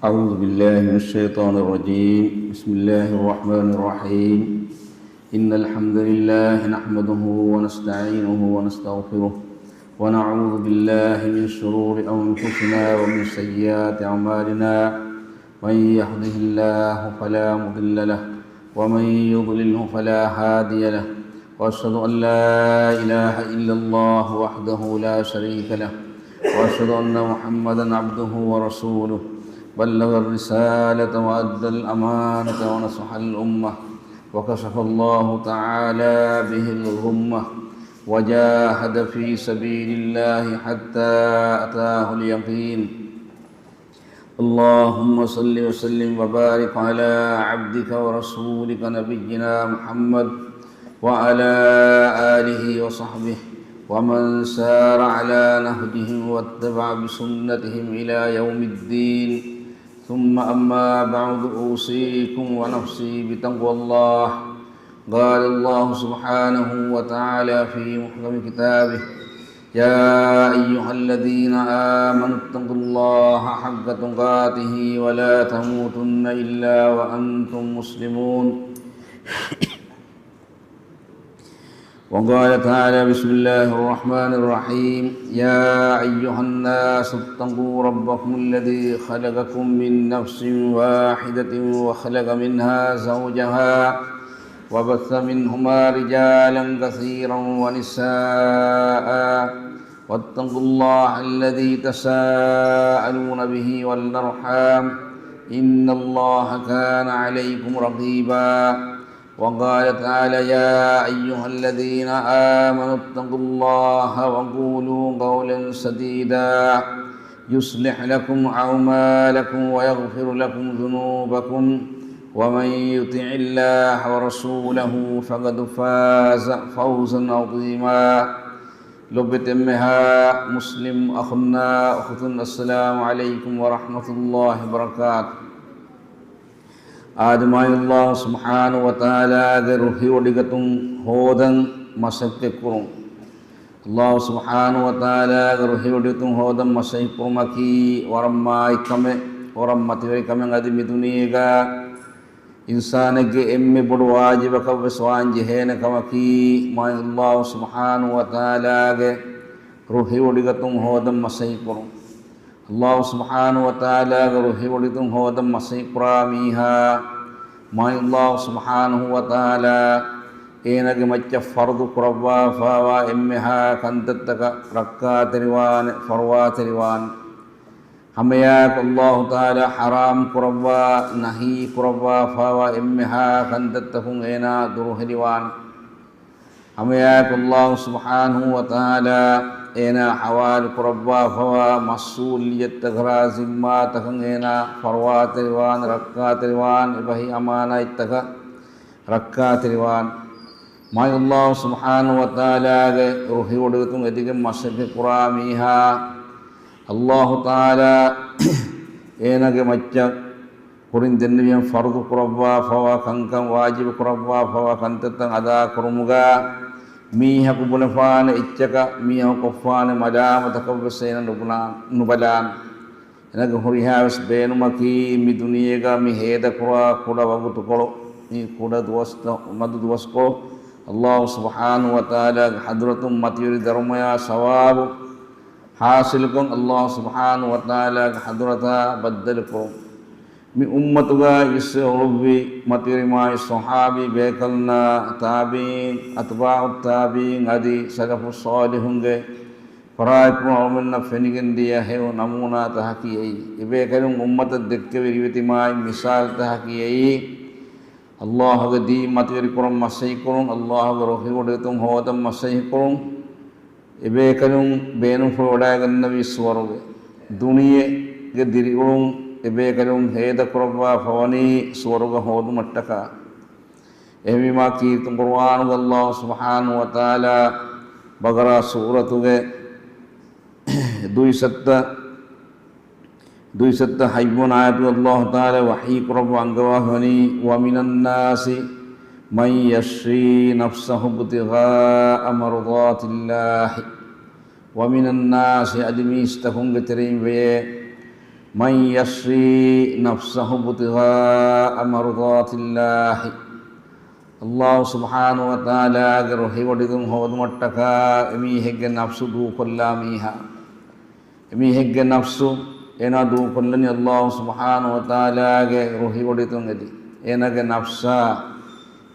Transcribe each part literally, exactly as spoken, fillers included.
أعوذ بالله من الشيطان الرجيم. بسم الله الرحمن الرحيم. إن الحمد لله نحمده ونستعينه ونستغفره، ونعوذ بالله من شرور أنفسنا ومن سيئات أعمالنا. من يهده الله فلا مضل له، ومن يضلله فلا هادي له. وأشهد أن لا إله إلا الله وحده لا شريك له، وأشهد أن محمدا عبده ورسوله. بلغ الرسالة وأدى الأمانة ونصح الأمة، وكشف الله تعالى به الغمة، وجاهد في سبيل الله حتى أتاه اليقين. اللهم صل وسلم وبارك على عبدك ورسولك نبينا محمد وعلى آله وصحبه ومن سار على نهجهم واتبع بسنتهم إلى يوم الدين. ثم أما بعد، أوصيكم ونفسي بتقوى الله. قال الله سبحانه وتعالى في محكم كتابه: يا أيها الذين آمنوا اتقوا الله حق تقاته ولا تموتن إلا وأنتم مسلمون. وقال تعالى: بسم الله الرحمن الرحيم. يا أيها الناس اتقوا ربكم الذي خلقكم من نفس واحدة وخلق منها زوجها وبث منهما رجالا كثيرا ونساء، واتقوا الله الذي تساءلون به والأرحام، إن الله كان عليكم رقيبا. وقال تعالى: يا أيها الذين آمنوا اتقوا الله وقولوا قولا سديدا، يصلح لكم أعمالكم ويغفر لكم ذنوبكم، ومن يطع الله ورسوله فقد فاز فوزا عظيما. ލޮބުވެތި އެންމެހާ މުސްލިމް އަޚުންނާ އުޚުތުން، އައްސަލާމު ޢަލައިކުމް ވަރަޙްމަތުﷲި ވަބަރަކާތު. އާދެ، މާތް ﷲ ސުބްޙާނަހޫ ވަތަޢާލާގެ ރުހިވޮޑިގަތުން ހޯދަން މަސައްކަތްކުރުން. ﷲ ސުބްޙާނަހޫ ވަތަޢާލާގެ ރުހިވޮޑިގަތުން ހޯދަން މަސައްކަތްކުރުމަކީ ވަރަށް މާތް ކަމެއް، ވަރަށް މަތިވެރި ކަމެއް. އަދި މި ދުނިޔޭގަ އިންސާނެއްގެ އެންމެ ބޮޑު ވާޖިބަކަށްވެސް ވާން ޖެހޭނެ ކަމަކީ، މާތް ﷲ ސުބްޙާނަހޫ ވަތަޢާލާގެ ރުހިވޮޑިގަތުން ހޯދަން މަސައްކަތްކުރުން. ﷲ ސުބްޙާނަހޫ ވަތަޢާލާގެ ރުހިވޮޑިގަތުން ހޯދަން މަސައްކަތްކުރާ މީހާ، މާތް ﷲ ސުބްޙާނަހޫ ވަތަޢާލާ އޭނާގެ މައްޗަށް ފަރުޟު ކުރައްވާފައިވާ އެންމެހާ ކަންތައްތަކަށް ރައްކާތެރިވާނެ، ފަރުވާތެރިވާނެ. ހަމައެއާއެކު ﷲ ތަޢާލާ ޙަރާމް ކުރައްވާ، ނަހީ ކުރައްވާފައިވާ އެންމެހާ ކަންތައްތަކުން އޭނާ ދުރުހެލިވާނެ. ހަމައެއާއެކު ﷲ ސުބްޙާނަހޫ ވަތަޢާލާ އޭނާ ޙަވާލު ކުރައްވާފައިވާ މަސްއޫލިއްޔަތުތަކަށް، ޒިންމާތަކަށް އޭނާ ފަރުވާތެރިވާނެ، ރައްކާތެރިވާނެ، އެބަހީ އަމާނާތްތަކަށް ރައްކާތެރިވާނެ. މާތް ﷲ ސުބްޙާނަހޫ ވަތަޢާލާގެ ރުހިވޮޑިގަތުން އެދިގެން މަސައްކަތް ކުރާ މީހާ، ﷲ ތަޢާލާ އޭނާގެ މައްޗަށް ކުރިން ދެންނެވިޔަން ފަރުޟު ކުރައްވާފައިވާ ކަންކަން، ވާޖިބު ކުރައްވާފައިވާ ކަންތައްތައް އަދާކުރުމުގަ މީހަކު ބުނެފާނެ އެއްޗަކަށް، މީހަކު ކޮށްފާނެ މަލާމަތަކަށްވެސް އޭނަ ނުބުނާ-، ނުބަލާނެ. އޭނާގެ ހުރިހާވެސް ބޭނުމަކީ މި ދުނިޔޭގަ މި ހޭދަކުރާ ކުޑަ ވަގުތުކޮޅު، މި ކުޑަ ދުވަސްތައް، މަދު ދުވަސްކޮޅު، ﷲ ސުބްޙާނަހޫ ވަތަޢާލާގެ ޙަޟްރަތުން މަތިވެރި ދަރުމަޔާ ސަވާބު ޙާޞިލުކޮށް، ﷲ ސުބްޙާނަހޫ ވަތަޢާލާގެ ޙަޟްރަތާ ބައްދަލުކުރުން. މި އުއްމަތުގައި އިސްވެ އުޅުއްވި މަތިވެރި މާތް ޞަޙާބީ ބޭކަލުންނާ، ތާބިޢީން، އަތުބާޢުއް ތާބިޢީން އަދި ސަލަފުއް ޞާލިޙުންގެ ފަރާތްޕުޅުން އަޅުމެންނަށް ފެނިގެންދިޔަ ހެޔޮ ނަމޫނާތަކަކީ އެއީ. އެބޭކަލުން އުއްމަތަށް ދެއްކެވި ރިވެތި މާތް މިސާލުތަކަކީ އެއީ. ﷲ ގެ ދީން މަތިވެރިކުރަން މަސައްކަތްކުރުން، ﷲ ގެ ރުހިވޮޑިގަތުން ހޯދަން މަސައްކަތްކުރުން، އެބޭކަލުން ބޭނުންފުޅު ވަޑައިގަންނަވީ ސުވަރުގެ. ދުނިޔޭގެ ދިރިއުޅުން އެބޭކަލުން ހޭދަކުރައްވާފަވަނީ ސުވަރުގެ ހޯދުމަށްޓަކާ. އެހެންވީމާ ކީރިތި ޤުރުއާނުގަ ﷲ ސުބްޙާނަހޫ ވަތަޢާލާ ބަޤަރާ ސޫރަތުގެ ދުއިސައްތަ، ދުއިސައްތަ ހަތްވަނަ އާޔަތުގަ ﷲ ތަޢާލާ ވަޙީ ކުރައްވާ އަންގަވާފަވަނީ، وَمِنَ النَّاسِ مَن يَشْرِي نَفْسَهُ ابْتِغَاءَ مَرْضَاتِ اللَّهِ، وَمِنَ النَّاسِ، އަދި މީސްތަކުންގެ ތެރެއިން ވެޔޭ، من يشري نفسه ابتغاء مرضات الله. ﷲ ސުބްޙާނަހޫ ވަތަޢާލާގެ ރުހިވޮޑިގެން ހޯދުމަށްޓަކާ އެމީހެއްގެ ނަފްސު ދޫކޮށްލާ މީހާ. އެމީހެއްގެ ނަފްސު އޭނާ ދޫކޮށްލަނީ ﷲ ސުބްޙާނަހޫ ވަތަޢާލާގެ ރުހިވޮޑިތުން އެދި. އޭނާގެ ނަފްސާ،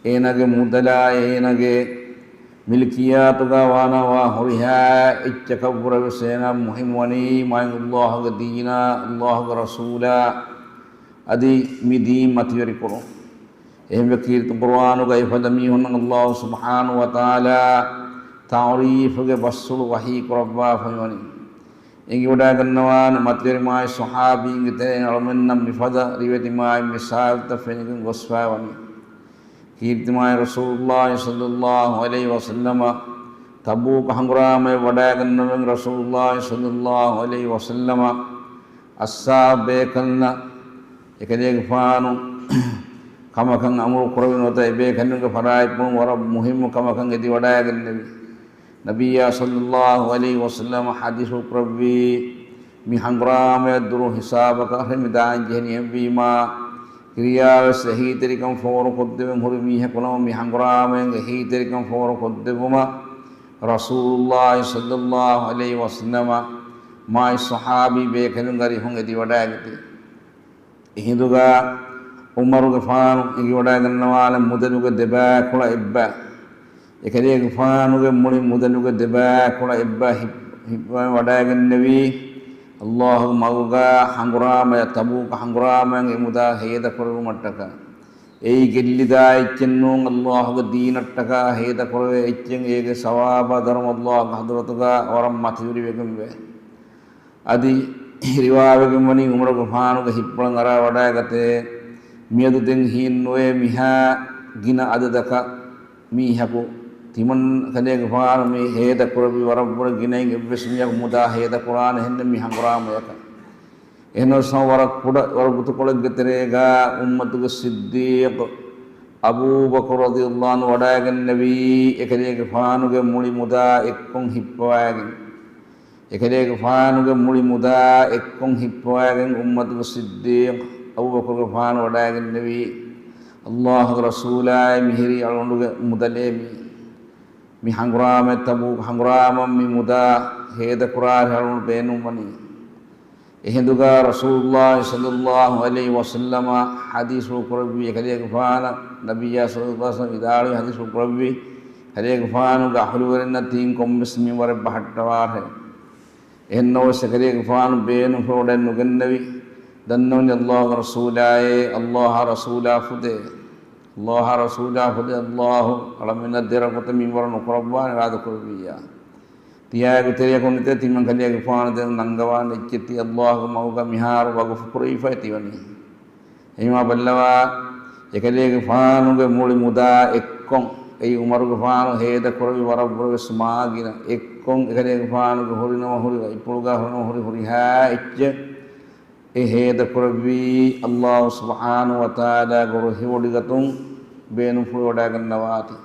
އޭނާގެ މުދަލާ، އޭނާގެ މިލްކިއްޔާތުގަ ވާނަވާ ހުރިހާ އެއްޗަކަށްވުރެވެސް އޭނާ މުހިއްމުވަނީ މާތް ﷲގެ ދީނާ، ﷲގެ ރަސޫލާ އަދި މި ދީން މަތިވެރިކުރުން. އެހެންވެ ކީރިތި ޤުރުއާނުގައި ފަދަ މީހުންނަށް ﷲ ސުބްޙާނަހޫ ވަތަޢާލާ ތަޢުރީފުގެ ބަސްފުޅު ވަޙީ ކުރައްވާފައިވަނީ. އެނގިވަޑައިގަންނަވާނެ މަތިވެރި މާތް ޞަޙާބީންގެ ތެރެއިން އަޅަމެންނަށް މިފަދަ ރިވެތި މާތް މިސާލުތައް ފެނިގެން ގޮސްފައިވަނީ. ކީރިތި މާތް ރަސޫލުﷲ ޞައްލަﷲ ޢަލައިހި ވަސައްލަމަ ތަބޫކު ހަނގުރާމަޔަށް ވަޑައިގަންނަވަން ރަސޫލުﷲ ޞައްލަﷲ ޢަލައިހި ވަސައްލަމަ އަޞްޙާބު ބޭކަލުންނަށް އެކަލޭގެފާނު ކަމަކަށް އަމުރު ކުރެވި ނުވަތަ އެބޭކަލުންގެ ފަރާތްޕުޅުން ވަރަށް މުހިއްމު ކަމަކަށް އެދިވަޑައިގެންނެވި. ނަބިއްޔާ ޞައްލަﷲ ޢަލައިހި ވަސައްލަމަ ޙަދީޘް ކުރެއްވީ، މި ހަނގުރާމަޔަށް ދުރު ހިސާބަކަށް މި ދާން ޖެހެނީ އެއްވީމާ، ކިރިޔާވެސް އެހީތެރިކަން ފޯރުކޮށްދެވެން ހުރި މީހަކު ނަމަ، މި ހަނގުރާމައިން އެހީތެރިކަން ފޯރުކޮށްދެއްވުމަށް ރަސޫލުﷲ ޞައްލަﷲ ޢަލައިހި ވަސައްލަމަ މާތް ޞަޙާބީ ބޭކަލުންގެ އަރިހުން އެދިވަޑައިގަތީ. އެހިނދުގަ ޢުމަރުގެފާނު އެނގިވަޑައިގަންނަވާނެ މުދަލުގެ ދެބައިކުޅަ އެއްބަ. އެކަލޭގެފާނުގެ މުޅި މުދަލުގެ ދެބައިކުޅަ އެއްބަ ހިއް-، ހިއްޕަވަޑައިގެންނެވީ، ﷲގެ މަގުގަ ހަނގުރާމަޔަށް، ތަބޫކު ހަނގުރާމައިން އެ މުދާ ހޭދަކުރެއްވުމަށްޓަކާ. އެއީ ގެއްލިދާ އެއްޗެއް ނޫން، ﷲގެ ދީނަށްޓަކާ ހޭދަކުރެވޭ އެއްޗެއް، އޭގެ ސަވާބާ ދަރުމަ ﷲގެ ޙަޟްރަތުގަ ވަރަށް މަތިވެރިވެގެންވޭ. އަދި ރިވާވެގެންވަނީ ޢުމަރުގެފާނުގެ ހިތްޕުޅަށް އަރާވަޑައިގަތޭ، މިއަދު ދެން ހީނުވޭ މިހާ ގިނަ އަދަދަކަށް މީހަކު ތިމަން ކަލޭގެފާނު މި ހޭދަކުރެއްވި ވަރަށްވުރެ ގިނައިން އެއްވެސް މީހަކު މުދާ ހޭދަކުރާނެ ހެންނެއް މި ހަނގުރާމަޔަކަށް. އެހެނަސް ވަރަށް ކުޑަ، ވަރަށް ގުތުކޮޅެއްގެ ތެރޭގަ އުއްމަތުގެ ޞިއްދީޤު އަބޫބަކުރު ރަޟިޔަﷲ ޢަންހު ވަޑައިގެންނެވީ، އެކަލޭގެފާނުގެ މުޅި މުދާ އެއްކޮން ހިއްޕަވައިގެން. އެކަލޭގެފާނުގެ މުޅި މުދާ އެއްކޮން ހިއްޕަވައިގެން އުއްމަތުގެ ޞިއްދީޤު އަބޫބަކުރުގެފާނު ވަޑައިގެންނެވީ، ﷲގެ ރަސޫލާއޭ މިހިރީ އަޅުގަނޑުގެ މުދަލޭ މީ. މި ހަނގުރާމަ ތަބޫކު ހަނގުރާމަ މި މުދާ ހޭދަކުރާށޭ އަޅުގަނޑު ބޭނުންވަނީ. އެހިނދުގަ ރަސޫލުﷲ ޞައްލަﷲ ޢަލައިހި ވަސައްލަމަ ޙަދީޘްފުޅު ކުރެއްވި އެކަލޭގެފާނަށް، ނަބިއްޔާ ޞައްލަﷲ ޢަލައިހި ވަސައްލަމަ ވިދާޅުވި ޙަދީޘްފުޅު ކުރެއްވި ކަލޭގެފާނުގެ އަހުލުވެރިންނަށް ތީން ކޮންމެސް މިންވަރެއް ބަހައްޓަވާށޭ. އެހެންނަމަވެސް އެކަލޭގެފާނު ބޭނުންފުޅު ވަޑައެއް ނުގެންނެވި. ދަންނަވަނީ ﷲގެ ރަސޫލާއޭ، ﷲއާ ރަސޫލާ ފުދޭ. ﷲއާ ރަސޫލާ ފުދޭ، ﷲ އަޅަމެންނަށް ދެރަ ގޮތެއް މިންވަރު ނުކުރައްވާނެ އިރާދަކުރެއްވިއްޔާ. ތިޔާގެ ތެރެއަކު ނެތޭ ތިމަން ކަލޭގެފާނު ދެން ނަންގަވާނެ އެއްޗެއް ތި ﷲގެ މަގުގަ މިހާރު ވަގުފު ކުރެވިފައި ތިވަނީ. އެހިމާ ބައްލަވާ، އެކަލޭގެފާނުގެ މުޅި މުދާ އެއްކޮން، އެއީ ޢުމަރުގެފާނު ހޭދަ ކުރެވި ވަރަށްވުރެވެސް މާގިނަ އެއްކޮން، އެކަލޭގެފާނުގެ ހުރިނަމަ ހުރި ވައިޕުޅުގަ ހުރިނަމަ ހުރި ހުރިހާ އެއްޗެއް، އެ ހޭދަ ކުރެއްވީ ﷲ ސުބްޙާނަހޫ ވަތަޢާލާގެ ރުހިވޮޑިގަތުން ބޭނުންފުޅުވަޑައިގަންނަވާތީ.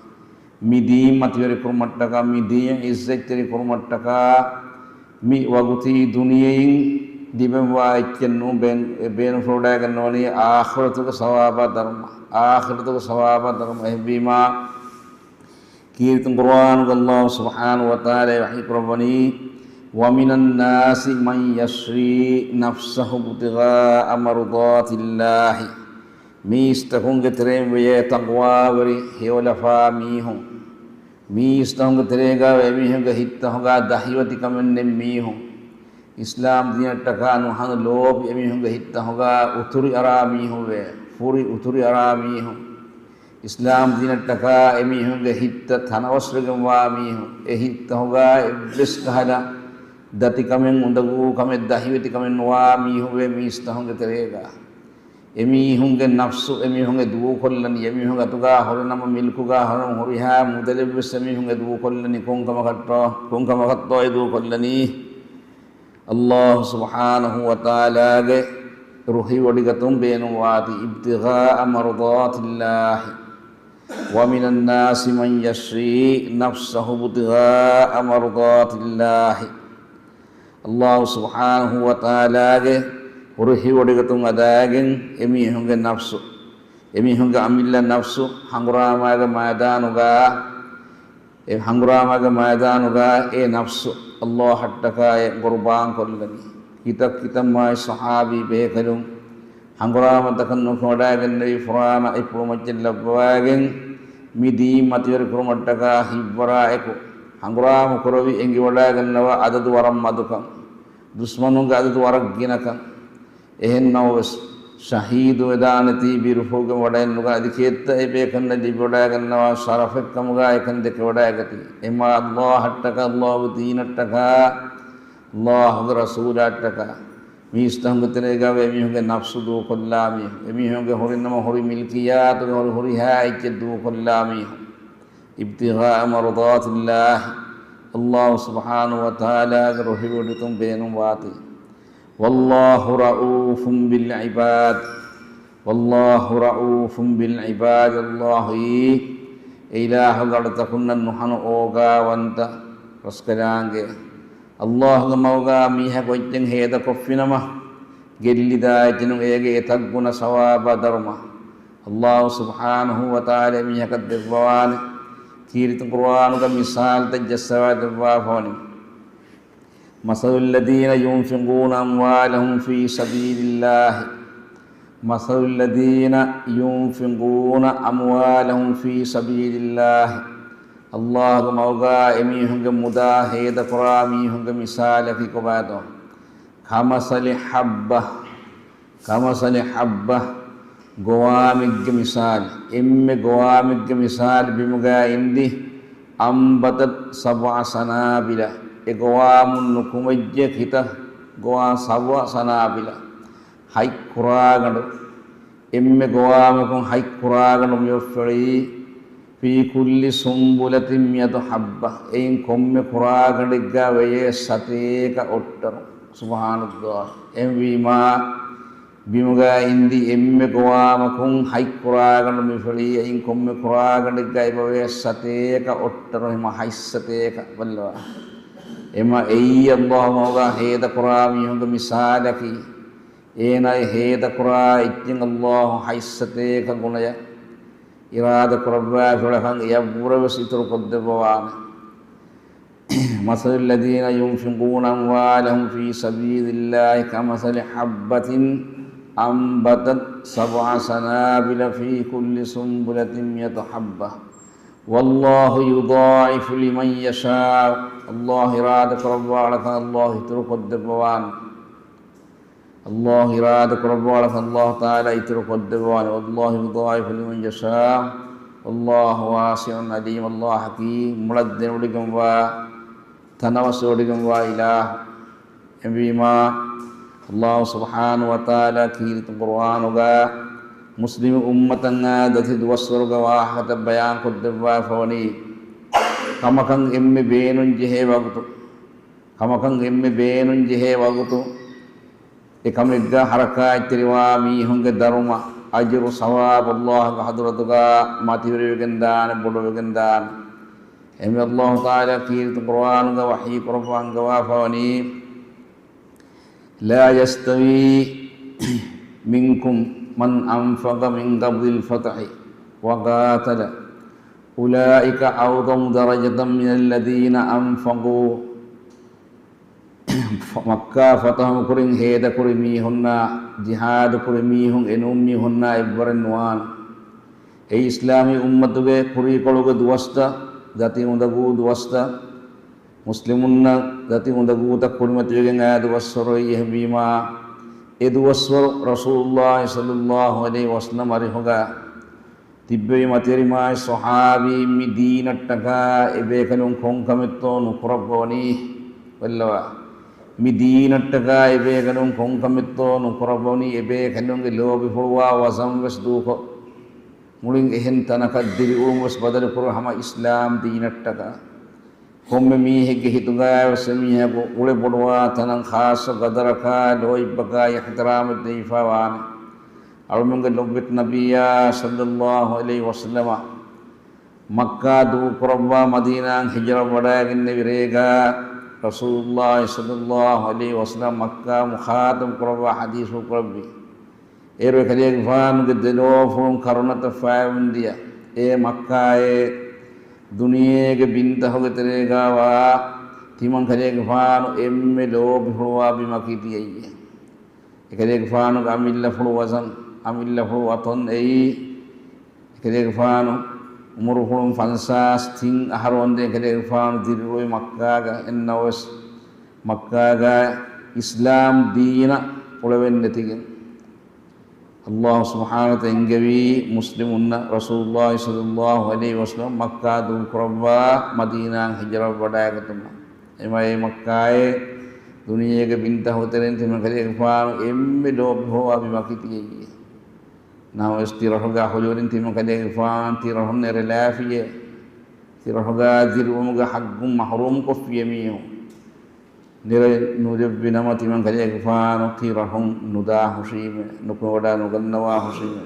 މި ދީން މަތިވެރިކުރުމަށްޓަކާ، މި ދީން ޢިއްޒަތްތެރިކުރުމަށްޓަކާ، މި ވަގުތީ ދުނިޔެއިން ލިބެންވާ އެއްޗެއް ނޫން، ބޭން-، ބޭނުންފުޅުވަޑައިގަންނަވަނީ އާޚިރަތުގެ ސަވާބާ ދަރުމަ، އާޚިރަތުގެ ސަވާބާ ދަރުމަ. އެހެންވީމާ، ކީރިތި ޤުރުއާނުގަ ﷲ ސުބްޙާނަހޫ ވަތަޢާލާ ވަޙީ ކުރައްވަނީ، وَمِنَ النَّاسِ مَن يَشْرِي نَفْسَهُ ابْتِغَاءَ مَرْضَاتِ اللَّهِ. މީސްތަކުންގެ ތެރެއިން ވެޔޭ ތަޤްވާވެރި ހެޔޮލަފާ މީހުން. މީސްތަކުންގެ ތެރޭގަ އެމީހުންގެ ހިތްތަކުގަ ދަހިވެތިކަމެއް ނެތް މީހުން. އިސްލާމް ދީނަށްޓަކާ ނުހަނު ލޯބި އެމީހުންގެ ހިތްތަކުގަ އުތުރި އަރާ މީހުން ވޭ، ފުރި އުތުރި އަރާ މީހުން. އިސްލާމް ދީނަށްޓަކާ އެމީހުންގެ ހިތްތައް ތަނަވަސްވެގެންވާ މީހުން، އެ ހިތްތަކުގަ އެއްވެސް ކަހަލަ ދަތިކަމެއް، އުނދަގޫކަމެއް، ދަހިވެތިކަމެއް ނުވާ މީހުން ވޭ މީސްތަކުންގެ ތެރޭގަ. އެމީހުންގެ ނަފްސު އެމީހުން އެ ދޫކޮށްލަނީ، އެމީހުން އަތުގަ ހުރި ނަމަ، މިލްކުގަ ހުރި ނަމަ، ހުރިހާ މުދަލެއްވެސް އެމީހުން އެ ދޫކޮށްލަނީ ކޮންކަމަކަށްތޯ؟ ކޮންކަމަކަށްތޯ އެ ދޫކޮށްލަނީ؟ ﷲ ސުބްޙާނަހޫ ވަތަޢާލާގެ ރުހިވޮޑިގަތުން ބޭނުންވާތީ، ابْتِغَاءَ مَرْضَاتِ اللَّهِ. وَمِنَ النَّاسِ مَن يَشْرِي نَفْسَهُ ابْتِغَاءَ مَرْضَاتِ اللَّهِ. ﷲ ސުބްޙާނަހޫ ވަތަޢާލާގެ ހުރި ހިތްވޮޑިގަތުން އަދާގެން އެމީހުންގެ ނަފްސު، އެމީހުންގެ އަމިއްލަ ނަފްސު ހަނގުރާމާގެ މައިދާނުގަ، އެ ހަނގުރާމާގެ މައިދާނުގަ އެ ނަފްސު ﷲ އަށްޓަކާ އެ ގުރުބާން ކޮށްލަނީ. ކިތައް ކިތައް މާތް ޞަޙާބީ ބޭކަލުން ހަނގުރާމަތަކަށް ނުކުމެވަޑައިގެންނެވި ފުރާނަ އެ ފުޅުމައްޗަށް ލައްވަވައިގެން މި ދީން މަތިވެރި ކުރުމަށްޓަކާ ހިތްވަރާއެކު ހަނގުރާމަ ކުރެވި އެނގިވަޑައިގަންނަވާ އަދަދު ވަރަށް މަދުކަން. ދުސްމަނުންގެ އަދަދު ވަރަށް ގިނަކަން. އެހެން ނަމަވެސް، ޝަހީދުވެދާނެތީ ބިރުފުޅުގެ ވަޑައެއް ނުގަނެ އަދި ކޭއްތަ އެބޭކަންނަށް ލިބިވަޑައިގަންނަވާ ޝަރަފެއްކަމުގަ އެކަން ދެކެވަޑައިގަތީ. އެމާ ﷲ އަށްޓަކާ، ﷲ ގެ ދީނަށްޓަކާ، ﷲ ގެ ރަސޫލާއަށްޓަކާ، މީސްތަކުންގެ ތެރޭގަ އެމީހުންގެ ނަފްސު ދޫކޮށްލާ މީހުން، އެމީހުންގެ ހުރިނަމަ ހުރި މިލްކިއްޔާތުގެ ހުރި ހުރިހާ އެއްޗެއް ދޫކޮށްލާ މީހުން. ابتغاء مرضات الله، ﷲ ސުބްޙާނަހޫ ވަތަޢާލާގެ ރުހިވޮޑިގަތުން ބޭނުންވާތީ. والله رءوف بالعباد. والله رءوف بالعباد. ﷲ އީ އެ އިލާހުގެ އަޅުތަކުންނަށް ނުހަނު އޯގާވަންތަ ރަސްކަލާނގެ. ﷲ ގެ މަގުގަ މީހަކު އެއްޗެއް ހޭދަކޮށްފިނަމަ، ގެއްލިދާ އެއްޗެއް ނޫން، އޭގެ އެތައް ގުނަ ސަވާބާ ދަރުމަ. ﷲ ސުބްޙާނަހޫ ވަތަޢާލާ މީހަކަށް ދެއްވަވާނެ. ކީރިތި ޤުރުއާނުގަ މިސާލުތައް ޖައްސަވާ ދެއްވާފަވަނީ. مثل الذين ينفقون أموالهم في سبيل الله، مثل الذين ينفقون أموالهم في سبيل الله، ﷲ ގެ މަގުގަ އެމީހުންގެ މުދާ ހޭދަކުރާ މީހުންގެ މިސާލަކީ ކޮބާތޯ؟ كمثل حبة، كمثل حبة، ގޮވާމެއްގެ މިސާލު، އެންމެ ގޮވާމެއްގެ މިސާލު ބިމުގަ އިންދި، أنبتت سبع سنابل، އެ ގޮވާމުން ނުކުމެއްޖެ ކިތައް؟ ގޮވާ، سبع سنابل، ހަތް ކުރާގަނޑު. އެންމެ ގޮވާމަކުން ހަތް ކުރާގަނޑު މިއޮއްފެޅީ، في كل سنبلة مئة حبة، އެއިން ކޮންމެ ކުރާގަނޑެއްގަ ވެޔޭ ސަތޭކަ އޮށްޓަރު. ސުބްޙާނަﷲ. އެހެންވީމާ، ބިމުގަ އިންދި އެންމެ ގޮވާމަކުން ހަތް ކުރާގަނޑު މިއޮއްފެޅީ، އެއިން ކޮންމެ ކުރާގަނޑެއްގަ އެބަވޭ ސަތޭކަ އޮށްޓަރު، ހަމަ ހަތްސަތޭކަ. ބައްލަވާ. އެމަ އެއީ ﷲ ގެ މަގުގަ ހޭދަކުރާ މީހުންގެ މިސާލަކީ. އޭނާ ހޭދަކުރާ އެއްޗެއް ﷲ ހަތްސަތޭކަ ގުނަޔަށް އިރާދަ ކުރައްވާފި އުޅޭކަން އެޔަށްވުރެވެސް އިތުރު ކޮށްދެއްވަވާނެ. مثل الذين ينفقون أموالهم في سبيل الله كمثل حبة أنبتت سبع سنابل في كل سنبلة مئة حبة والله يضاعف لمن يشاء. ﷲ އިރާދަ ކުރައްވާ އުޅޭކަން ﷲ އިތުރު ކޮށްދެއްވަވާނެ. ﷲ އިރާދަ ކުރައްވާ އުޅޭކަން ﷲ ތަޢާލާ އިތުރު ކޮށްދެއްވާނެ. والله يضاعف لمن يشاء والله واسع عليم. ﷲ އަކީ މުޅަށް ދެނެވޮޑިގެންވާ، ތަނަވަސްވެވޮޑިގެންވާ އިލާހު. އެހެންވީމާ، ﷲ ސުބްޙާނަހޫ ވަތަޢާލާ ކީރިތި ޤުރުއާނުގަ މުސްލިމު އުއްމަތަށް އާ ދަތި ދުވަސްވަރުގެ ވާހަކަތައް ބަޔާންކޮށްދެއްވާފަވަނީ، ކަމަކަށް އެންމެ ބޭނުންޖެހޭ ވަގުތު، ކަމަކަށް އެންމެ ބޭނުންޖެހޭ ވަގުތު، އެކަމެއްގަ ހަރަކާތްތެރިވާ މީހުންގެ ދަރުމަ، އަޖުރު ސަވާބު ﷲ ގެ ޙަޟްރަތުގަ މަތިވެރިވެގެންދާނެ، ބޮޑުވެގެންދާނެ. އެހެންވެ ﷲ ތަޢާލާ ކީރިތި ޤުރުއާނުގަ ވަޙީ ކުރައްވާ އަންގަވާފަވަނީ، لا يستوي منكم من أنفق من قبل الفتح وقاتل أولئك أعظم درجة من الذين أنفقوا މައްކާ ފަތަޙު ކުރިން ހޭދަކުރި މީހުންނާ، ޖިހާދު ކުރި މީހުން އެނޫން މީހުންނާ އެއްވަރެއް ނުވާނެ. އެ އިސްލާމީ އުއްމަތުގެ ކުރީކޮޅުގެ ދުވަސްތައް، ދަތި އުނދަގޫ ދުވަސްތައް، މުސްލިމުންނަށް ދަތި އުނދަގޫތައް ކުރިމަތިވެގެން އައި ދުވަސްވަރު އޮތް. އެހެންވީމާ، އެ ދުވަސްވަރު ރަސޫލުﷲ ޞައްލަﷲ ޢަލައިހި ވަސައްލަމަ އަރިހުގަ ތިއްބެވި މަތިވެރި މާތް ޞަޙާބީން މި ދީނަށްޓަކާ އެބޭކަލުން ކޮންކަމެއްތޯ ނުކުރައްވަވަނީ؟ ބައްލަވާ. މި ދީނަށްޓަކާ އެބޭކަލުން ކޮންކަމެއްތޯ ނުކުރައްވަވަނީ؟ އެބޭކަލުންގެ ލޯބިފުޅުވާ ވަޒަން ވެސް ދޫކޮށް، މުޅިން އެހެން ތަނަކަށް ދިރިއުޅުން ވެސް ބަދަލުކުރުން ހަމަ އިސްލާމް ދީނަށްޓަކާ. ކޮންމެ މީހެއްގެ ހިތުގައިވެސް އެމީހަކު އުޅެ ބޮޑުވާ ތަނަށް ޚާއްޞަ ގަދަރަކާ ލޯތްބަކާ އިޙްތިރާމެއް ދެވިފަ ވާނެ. އަޅުމެންގެ ލޮބުވެތި ނަބިއްޔާ ޞައްލަﷲ ޢަލައިހި ވަސައްލަމަ މައްކާ ދޫކުރައްވާ މަދީނާއަށް ހިޖުރަ ވަޑައިގެންނެވި ރޭގަ ރަސޫލުﷲ ޞައްލަﷲ ޢަލައިހި ވަސައްލަމަ މައްކާ މުޚާޠަބު ކުރައްވާ ޙަދީޘްފުޅު ކުރެއްވި. އޭރު އެކަލޭގެފާނުގެ ދެލޯފުޅުން ކަރުނަތައް ފައިވަންދިޔަ. އޭ މައްކާއޭ، ދުނިޔޭގެ ބިންތަހުގެ ތެރޭގާވާ ތިމަން ކަލޭގެފާނު އެންމެ ލޯބިފުޅުވާ ބިމަކީ ތިޔައީ. އެކަލޭގެފާނުގެ އަމިއްލަފުޅު ވަޒަން، އަމިއްލަފުޅު ވަތޮން އެއީ. އެކަލޭގެފާނު އުމުރުފުޅުން ފަންސާސް ތިން އަހަރު ވަންދެން އެކަލޭގެފާނު ދިރިއުޅުވި މައްކާގަ. އެންނަވަސް މައްކާގަ އިސްލާމް ދީނަށް އުޅެވެން ނެތިގެން. ﷲ ސުބްޙާނަހޫ ވަތަޢާލާ އެންގެވީ މުސްލިމުންނަށް ރަސޫލުﷲ ޞައްލަﷲ ޢަލައިހި ވަސައްލަމަ މައްކާ ދޫކުރައްވާ މަދީނާއަށް ހިޖުރަވެވަޑައިގަތުމަށް. އެމަ އެ މައްކާއޭ، ދުނިޔޭގެ ބިންތަހުގެ ތެރެއިން ތިމަން ކަލޭގެފާނު އެންމެ ލޯބިފުޅުވާ ބިމަކީ ތިޔައީ. ނަމަވެސް ތި ރަށުގަ އަހުލުވެރިން ތިމަން ކަލޭގެފާނު ތި ރަށުން އެރެލާފިޔޭ. ތި ރަށުގަ ދިރިއުޅުމުގެ ޙައްޤުން މަޙްރޫމް ކޮށްފިޔޭ މީހުން. ނިރެ ނުލެއްވި ނަމަ ތިމަން ކަލޭގެފާނު ތި ރަށުން ނުދާ ހުށީމޭ، ނުކުމެވަޑާ ނުގަންނަވާ ހުށީމޭ.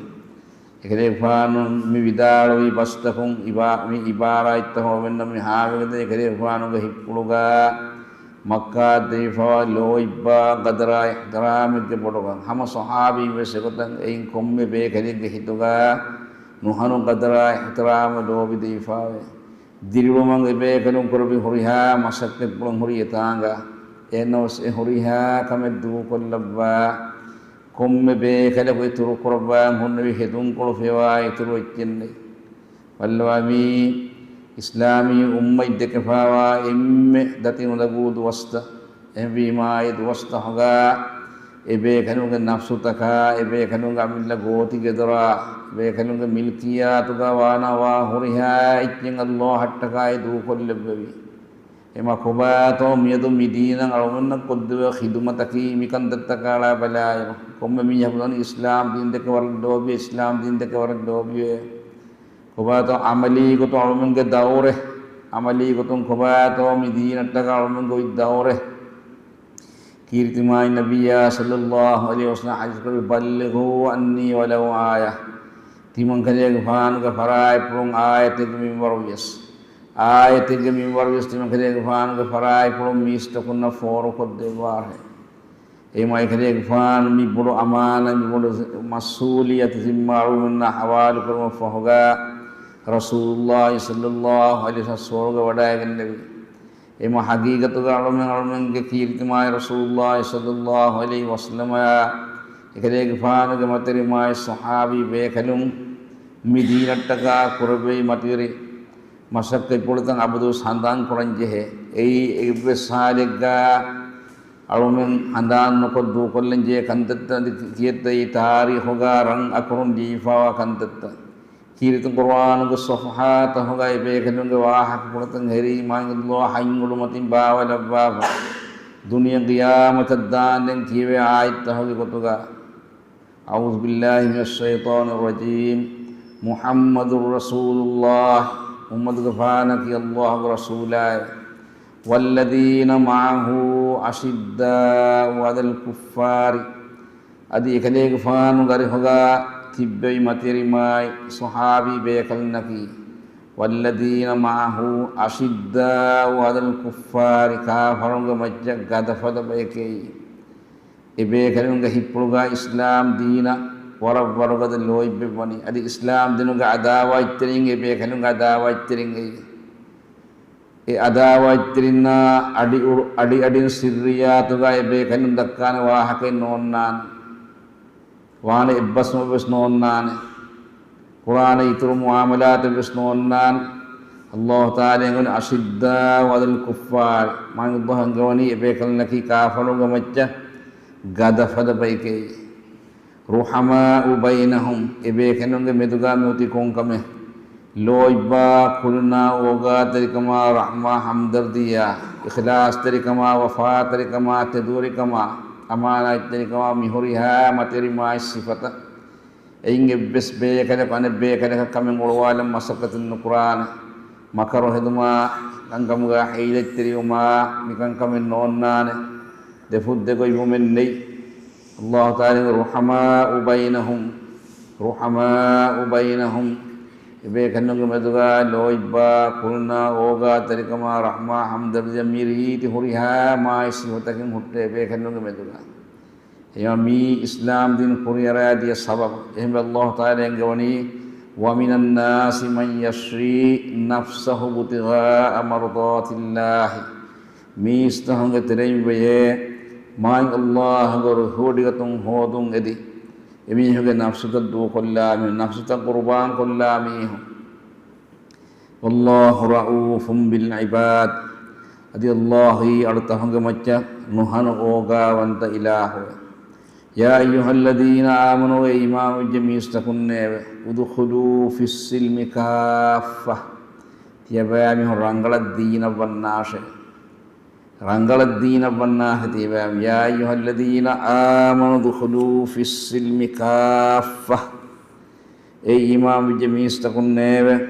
އެކަލޭގެފާނު މި ވިދާޅުވި ބަސްތަކުން އިބާ-، މި އިބާރާތްތައް ހޮވެންނަމަ މި ހާވެގެން އެކަލޭގެފާނުގެ ހިތްޕުޅުގަ މައްކާއަށް ދެވިފައިވާ ލޯތްބާ ގަދަރާ އިޙްތިރާމެއްގެ ބޮޑުކަން. ހަމަ ޞަޙާބީން ވެސް އެގޮތަށް އެއިން ކޮންމެ ބޭކަލެއްގެ ހިތުގަ ނުހަނު ގަދަރާ އިޙްތިރާމެއް ލޯބި ދެވިފައިވޭ. ދިރިއުޅުމަށް އެބޭކަލުން ކުރެއްވި ހުރިހާ މަސައްކަތްޕުޅުން ހުރި އެތާނގަ. އެހެންނަމަވެސް އެ ހުރިހާ ކަމެއް ދޫކޮށްލައްވާ ކޮންމެ ބޭކަލަކު އިތުރު ކުރައްވާން ހުންނެވި ހެދުންކޮޅު ފޭވާ އިތުރު އެއްޗެއް ނެތް. ބައްލަވާ މީ އިސްލާމީ އުއްމަތް ދެކެފައިވާ އެންމެ ދަތި ނުލަގޫ ދުވަސްތައް. އެހެންވީމާ އެ ދުވަސްތަކުގަ އެބޭކަލުންގެ ނަފްސުތަކާ، އެބޭކަލުންގެ އަމިއްލަ ގޯތިގެދޮރާ، އެބޭކަލުންގެ މިލްކިއްޔާތުގަ ވާނަވާ ހުރިހާ އެއްޗެއް ﷲ އަށްޓަކާއި ދޫކޮށްލެއްވެވި. އެމަ ކޮބާތޯ މިއަދު މި ދީނަށް އަޅުގަނޑަށް ކޮށްދެވޭ ޚިދުމަތަކީ މިކަންތައްތަކާ ބަލާއިރު، ކޮންމެ މީހަކު ދަނީ އިސްލާމް ދީން ދެކެ ވަރަށް ލޯބިވޭ، އިސްލާމް ދީން ދެކެ ވަރަށް ލޯބިވޭ. ކޮބާތޯ ޢަމަލީ ގޮތުން އަޅުމެންގެ ދައުރެއް، ޢަމަލީ ގޮތުން ކޮބާތޯ މި ދީނަށްޓަކާ އަޅުމެންގެ އޮތް ދައުރެއް. ކީރިތި މާތް ނަބިއްޔާ ޞައްލަﷲ ޢަލައިހި ވަސައްލަމަ ޙަދީޘް ކުރެއްވި، "بلغوا عني ولو آية." ތިމަން ކަލޭގެފާނުގެ ފަރާތްޕުޅުން އާޔަތެއްގެ މިންވަރު ވިޔަސް، އާޔަތެއްގެ މިންވަރު ވިޔަސް ތިމަން ކަލޭގެފާނުގެ ފަރާތްޕުޅުން މީސްތަކުންނަށް ފޯރުކޮށްދެއްވާށޭ. އެ މާތް ކަލޭގެފާނު މި ބޮޑު އަމާނާތް، މި ބޮޑު މަސްއޫލިއްޔަތު ޒިންމާ އަޅުގަނޑުމެންނާ ޙަވާލުކުރުމަށް ފަހުގަ، ރަސޫލުﷲ ޞައްލަﷲ ޢަލައިހި ވަސައްލަމަ ސުވަރުގެ ވަޑައިގެންނެވި. އެމަ ޙަޤީޤަތުގަ އަޅުމެން، އަޅުމެންގެ ކީރިތި މާތް ރަސޫލުﷲ ޞައްލަﷲ ޢަލައިހި ވަސައްލަމައާ އެކަލޭގެފާނުގެ މަތިވެރި މާތް ޞަޙާބީ ބޭކަލުން މި ދީނަށްޓަކާ ކުރެއްވި މަތިވެރި މަސައްކަތްޕުޅުތައް އަބަދުވެސް ހަނދާން ކުރަން ޖެހޭ. އެއީ އެއްވެސް ޙާލެއްގަ އަޅުމެން ހަނދާން ނުކޮށް ދޫކޮށްލަން ޖެހޭ ކަންތައްތައް، އަދި ތިޔަތައް އެއީ ތާރީޚުގަ ރަން އަކުރުން ލިޔެފައިވާ ކަންތައްތައް. ކީރިތި ޤުރުއާނުގެ ޞަފްޙާތަކުގައި ބޭކަލުންގެ ވާހަކަފުޅުތައް ހެރީ މާތް ﷲ ޙަތް އުޑުމަތިން ބާވަލައްވާފަ. ދުނިޔެ ޤިޔާމަތަށް ދާންދެން ކިޔެވޭ އާޔަތްތަކުގެ ގޮތުގަ، أعوذ بالله من الشيطان الرجيم. محمد رسول الله، މުޙައްމަދުގެފާނަކީ ﷲގެ ރަސޫލާއި. والذين معه أشداء على الكفار، އަދި އެކަލޭގެފާނުގެ އަރިހުގަ ތިއްބެވި މަތިވެރި މާތް ޞަޙާބީ ބޭކަލުންނަކީ، والذين معه أشداء على الكفار، ކާފަރުންގެ މައްޗަށް ގަދަފަދަ ބަޔެކޭ. އެބޭކަލުންގެ ހިތްޕުޅުގަ އިސްލާމް ދީނަށް ވަރަށް ވަރުގަދަ ލޯތްބެއް ވަނީ. އަދި އިސްލާމް ދީނުގެ އަދާވާތްތެރިން އެބޭކަލުންގެ އަދާވާތްތެރިން އެއީ. އެ އަދާވާތްތެރިންނާ އަޑި އުރު-، އަޑި އަޑިން ސިއްރިއްޔާތުގަ އެބޭކަލުން ދައްކާނެ ވާހަކައެއް ނޯންނާނެ. ވާނެ އެއްބަސްމަވެސް ނޯންނާނެ. ކުރާނެ އިތުރު މުޢާމަލާތެއްވެސް ނޯންނާނެ. ﷲ ތަޢާލާ އެނގެވަނީ أشداء على الكفار. މާތް ﷲ އެނގެވަނީ އެބޭކަލުންނަކީ ކާފަރުންގެ މައްޗަށް ގަދަފަދަ ބަޔެކޭ. رحماء بينهم، އެބޭކަލުންގެ މެދުގަ މިއޮތީ ކޮންކަމެއް؟ ލޯތްބާ، ކުރުނާ، އޯގާތެރިކަމާ، ރަޙްމާ، ހަމްދަރްދީއާ، އިޚްލާޞްތެރިކަމާ، ވަފާތެރިކަމާ، ތެދުވެރިކަމާ، އަމާނާތްތެރިކަމާ، މި ހުރިހާ މަތިވެރި މާތް ސިފަތައް. އެއިން އެއްވެސް ބޭކަލަކު އަނެއް ބޭކަލަކަށް ކަމެއް އޮޅުވާލަން މަސައްކަތެއް ނުކުރާނެ. މަކަރު ހެދުމާ، ކަންކަމުގަ ހީލަތްތެރިވުމާ، މިކަންކަމެއް ނޯންނާނެ. ދެފުށްދެގޮތްވުމެއް ނެތް. ﷲ ތަޢާލާ، رحماء بينهم، رحماء بينهم. އެބޭކަލުންގެ މެދުގަ ލޯތްބާ، ކުރުނަ، އޯގާތެރިކަމާ، ރަޙްމާ، ހަމްދަރްދީ މި ރީތި ހުރިހާ މާތް ސިފަތަކެއް ހުއްޓޭ އެބޭކަލުންގެ މެދުގަ. އެހެންވީމާ މީ އިސްލާމް ދީން ކުރިއަރާ ދިޔަ ސަބަބު. އެހެންވެ ﷲ ތަޢާލާ އެންގެވަނީ، "وَمِنَ النَّاسِ مَن يَشْرِي نَفْسَهُ ابْتِغَاءَ مَرْضَاتِ اللَّهِ." މީސްތަކުންގެ ތެރެއިން ވެޔޭ، މާތް ﷲ ގެ ރުހުވެތި ގޮތުން ހޯދުން އެދި، އެމީހުންގެ ނަފްސުތައް ދޫކޮށްލާ މީހުން، ނަފްސުތައް ޤުރުބާން ކޮށްލާ މީހުން. وَاللَّهُ رَءُوفٌ بِالْعِبَادِ. އަދި ﷲ އީ އަޅުތަކުންގެ މައްޗަށް ނުހަނު އޯގާވަންތަ އިލާހުވެ. يَا أَيُّهَا الَّذِينَ آمَنُوا، އޭ އީމާންވެއްޖެ މީސްތަކުންނޭވެ، ادْخُلُوا فِي السِّلْمِ كَافَّةً، ތިޔަބައިމީހުން ރަނގަޅަށް ދީނަށް ވަންނާށޭ. ރަނގަޅަށް ދީނަށް ވަންނާށޭ ތިޔަބައިމީހުން. يَا أَيُّهَا الَّذِينَ آمَنُوا ادْخُلُوا فِي السِّلْمِ كَافَّةً. އޭ އީމާންވެއްޖެ މީސްތަކުންނޭވެ،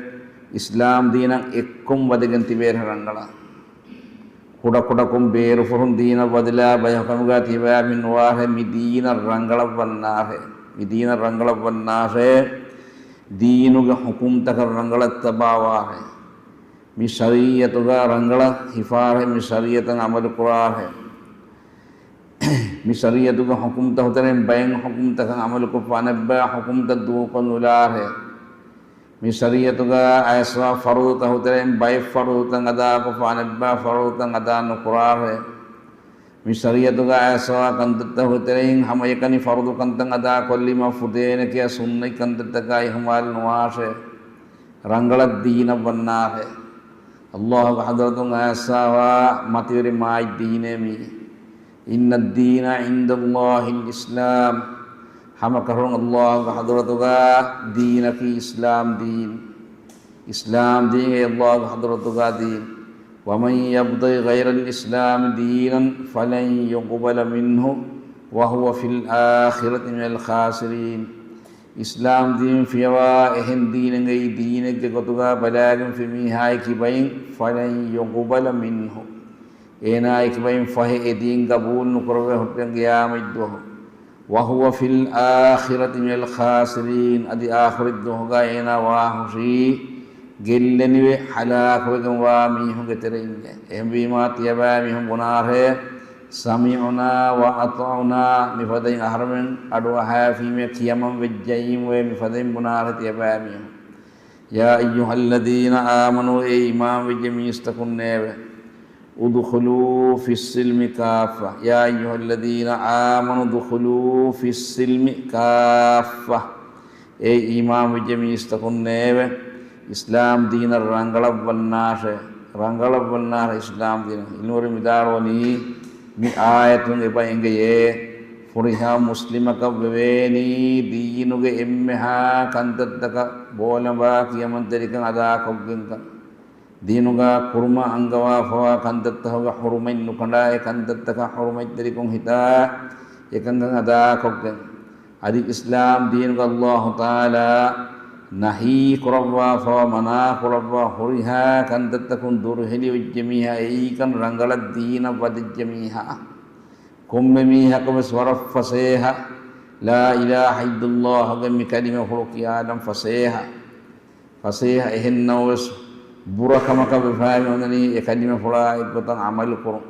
އިސްލާމް ދީނަށް އެއްކޮށް ވަދެގެން ތިބޭށޭ ރަނގަޅަށް. ކުޑަކުޑަކޮށް ބޭރުފުށުން ދީނަށް ވަދެލާ ބަޔަކު ކަމުގަ ތިބާ މި ނުވާށޭ، މި ދީނަށް ރަނގަޅަށް ވަންނާށޭ. މި ދީނަށް ރަނގަޅަށް ވަންނާށޭ. ދީނުގެ ޙުކުމްތަކަށް ރަނގަޅަށް ތަބާވާށޭ. މި ޝަރީޢަތުގަ ރަނގަޅަށް ހިފާށޭ، މި ޝަރީޢަތަށް ޢަމަލު ކުރާށޭ. މި ޝަރީޢަތުގެ ޙުކުމްތަކުގެ ތެރެއިން ބައެއް ޙުކުމްތަކަށް ޢަމަލުކޮށްފަ އަނެއްބައި ޙުކުމްތައް ދޫކޮށް ނުލާށޭ. މި ޝަރީޢަތުގަ އައިސްވާ ފަރުޟުތަކުގެ ތެރެއިން ބައެއް ފަރުޟުތައް އަދާކޮށްފަ އަނެއްބައި ފަރުޟުތައް އަދާ ނުކުރާށޭ. މި ޝަރީޢަތުގަ އައިސްވާ ކަންތައްތަކުގެ ތެރެއިން ހަމައެކަނި ފަރުޟު ކަންތައް އަދާކޮށްލީމަ ފުދޭނެ ކިޔާ ސުންނަތް ކަންތައްތަކާ އިހުމާލު ނުވާށޭ. ރަނގަޅަށް ދީނަށް ވަންނާށޭ. ﷲ ގެ ޙަޟްރަތުން އައިސްވާ މަތިވެރި މާތް ދީނޭ މީ. إِنَّ الدِّينَ عِندَ اللَّهِ الْإِسْلَامُ. ހަމަކަށަވަރުން ﷲ ގެ ޙަޟްރަތުގަ ދީނަކީ އިސްލާމް ދީން. އިސްލާމް ދީން އެ ﷲ ގެ ޙަޟްރަތުގަ ދީން. وَمَن يَبْتَغِ غَيْرَ الْإِسْلَامِ دِينًا فَلَن يُقْبَلَ مِنْهُ وَهُوَ فِي الْآخِرَةِ مِنَ الْخَاسِرِينَ. އިސްލާމް ދީން ފިޔަވާ އެހެން ދީނެއްގައި ދީނެއްގެ ގޮތުގަ ބަލާގެންފި މީހާއެކި ބައިން، فَلَن يُقْبَلَ مِنْهُ. އޭނާއެކި ބައިން ފަހެ އެ ދީން ގަބޫލު ނުކުރެވޭ ހުއްޓަން ޤިޔާމަތްދުވަހު. وَهُوَ فِي الْآخِرَةِ مِنَ الْخَاسِرِينَ. އަދި އާޚިރަތް ދުވަހުގަ އޭނާ ވާހުށީ ގެއްލެނިވެ ހަލާކުވެގެންވާ މީހުންގެ ތެރެއިން. އެހެންވީމާ ތިޔަބައިމީހުން ބުނާށޭ، سَمِعْنَا وَأَطَعْنَا. މިފަދައިން އަހަރުމެން އަޑުއަހާފީމޭ ކިޔަމަން ވެއްޖައީމުވެ މިފަދައިން ބުނާށޭ ތިޔަބައިމީހުން. يَا أَيُّهَا الَّذِينَ آمَنُوا، އޭ އީމާންވެއްޖެ މީސްތަކުންނޭވެ. ادْخُلُوا فِي السِّلْمِ كَافَّةً. يَا أَيُّهَا الَّذِينَ آمَنُوا ادْخُلُوا فِي السِّلْمِ كَافَّةً. އޭ އީމާންވެއްޖެ މީސްތަކުންނޭވެ، އިސްލާމް ދީނަށް ރަނގަޅަށްވަންނާށޭ، ރަނގަޅަށްވަންނާށޭ އިސްލާމް ދީނަށް. ޢިލްމުވެރިން ވިދާޅުވަނީ، މި އާޔަތުން އެބަ އެނގެޔޭ، ފުރިހާ މުސްލިމަކަށް ވެވޭނީ ދީނުގެ އެންމެހާ ކަންތައްތަކަށް ބޯލަނބާ ކިޔަމަންތެރިކަން އަދާކޮށްގެންކަން. ދީނުގަ ކުރުމަށް އަންގަވާފަވާ ކަންތައްތަކުގެ ޙުރުމަތް ނުކަނޑާ، އެ ކަންތައްތަކަށް ޙުރުމަތްތެރިކޮށް ހިތާ، އެކަންކަން އަދާކޮށްގެން. އަދި އިސްލާމް ދީނުގަ ﷲ ތަޢާލާ ނަހީ ކުރައްވާފަވާ، މަނާ ކުރައްވާ ހުރިހާ ކަންތައްތަކުން ދުރުހެލިވެއްޖެ މީހާ، އެއީކަން ރަނގަޅަށް ދީނަށް ވަދެއްޖެ މީހާ. ކޮންމެ މީހަކަށް ވެސް ވަރަށް ފަސޭހަ، لا إله إلا الله ގެ މި ކަލިމަފުޅު ކިޔާލަން ފަސޭހަ. ފަސޭހަ އެހެންނަމަވެސް، ބުރަކަމަކަށް ވެފައި އޮންނަނީ އެ ކަލިމަފުޅާ އެއްގޮތަށް ޢަމަލު ކުރުން.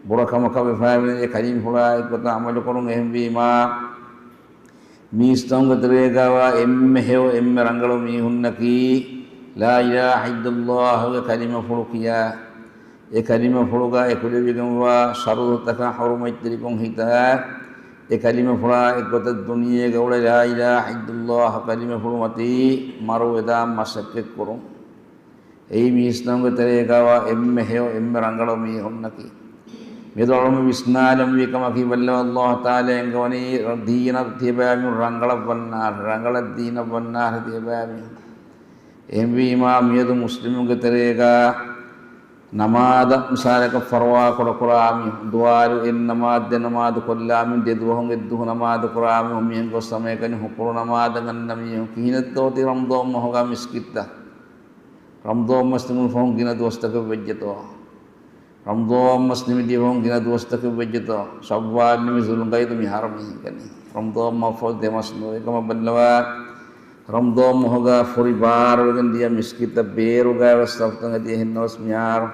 ބުރަކަމަކަށް ވެފައި އޮންނަނީ އެ ކަލިމަފުޅާ އެއްގޮތަށް ޢަމަލު ކުރުން. އެހެންވީމާ، މީސްތަކުންގެ ތެރޭގަވާ އެންމެ ހެޔޮ، އެންމެ ރަނގަޅު މީހުންނަކީ، لا إله إلا الله ގެ ކަލިމަފުޅު ކިޔާ، އެ ކަލިމަފުޅުގަ އެކުލެވިގެންވާ ޝަރުޠުތަކަށް ޙުރުމަތްތެރިކޮށް ހިތާ، އެ ކަލިމަފުޅާ އެއްގޮތަށް ދުނިޔޭގަ އުޅެ لا إله إلا الله ކަލިމަފުޅު މަތީ މަރުވެދާން މަސައްކަތްކުރުން. އެއީ މީސްތަކުންގެ ތެރޭގަވާ އެންމެ ހެޔޮ، އެންމެ ރަނގަޅު މީހުންނަކީ. މިއަދު އަޅުގަނޑު ވިސްނާލަންވީ ކަމަކީ، ބައްލަވާ ﷲ ތަޢާލާ އެންގެވަނީ ދީނަށް ތިޔަބައިމީހުން ރަނގަޅަށް ވަންނާށޭ، ރަނގަޅަށް ދީނަށް ވަންނާށޭ ތިޔަބައިމީހުން. އެހެންވީމާ، މިއަދު މުސްލިމުންގެ ތެރޭގަ ނަމާދަށް މިސާލަކަށް ފަރުވާ ކުޑަކުރާ މީހުން، ދުވާލު އެއް ނަމާދު ދެ ނަމާދު ކޮށްލާ މީހުން، ދެ ދުވަހުން އެއް ދުވަހު ނަމާދު ކުރާ މީހުން، މިހެން ގޮސް ހަމައެކަނި ހުކުރު ނަމާދަށް އަންނަ މީހުން، ކިހިނެއްތޯ ތި ރަމަޟާން މަހުގަ މިސްކިތްތައް؟ ރަމަޟާން މަސް ނިމުނު ފަހުން ގިނަ ދުވަސްތަކެއް ވެއްޖެތޯ؟ ރަމަޟާން މަސް ނިމިދިޔަ ފަހުން ގިނަ ދުވަސްތަކެއް ވެއްޖެތޯ؟ ޝައްވާލް ނިމި ޒުލްޤަޢިދާ މިހާރު މިހެން ކަނީ. ރަމަޟާން މަހު ފަހު ދެ މަސް ނޫން. އެކަމަށް ބައްލަވާ، ރަމަޟާން މަހުގަ ފުރި ބާރުވެގެން ދިޔަ މިސްކިތްތައް ބޭރުގައި ވެސް ސަފުތައް އެދި އެހެންނަމަވެސް މިހާރު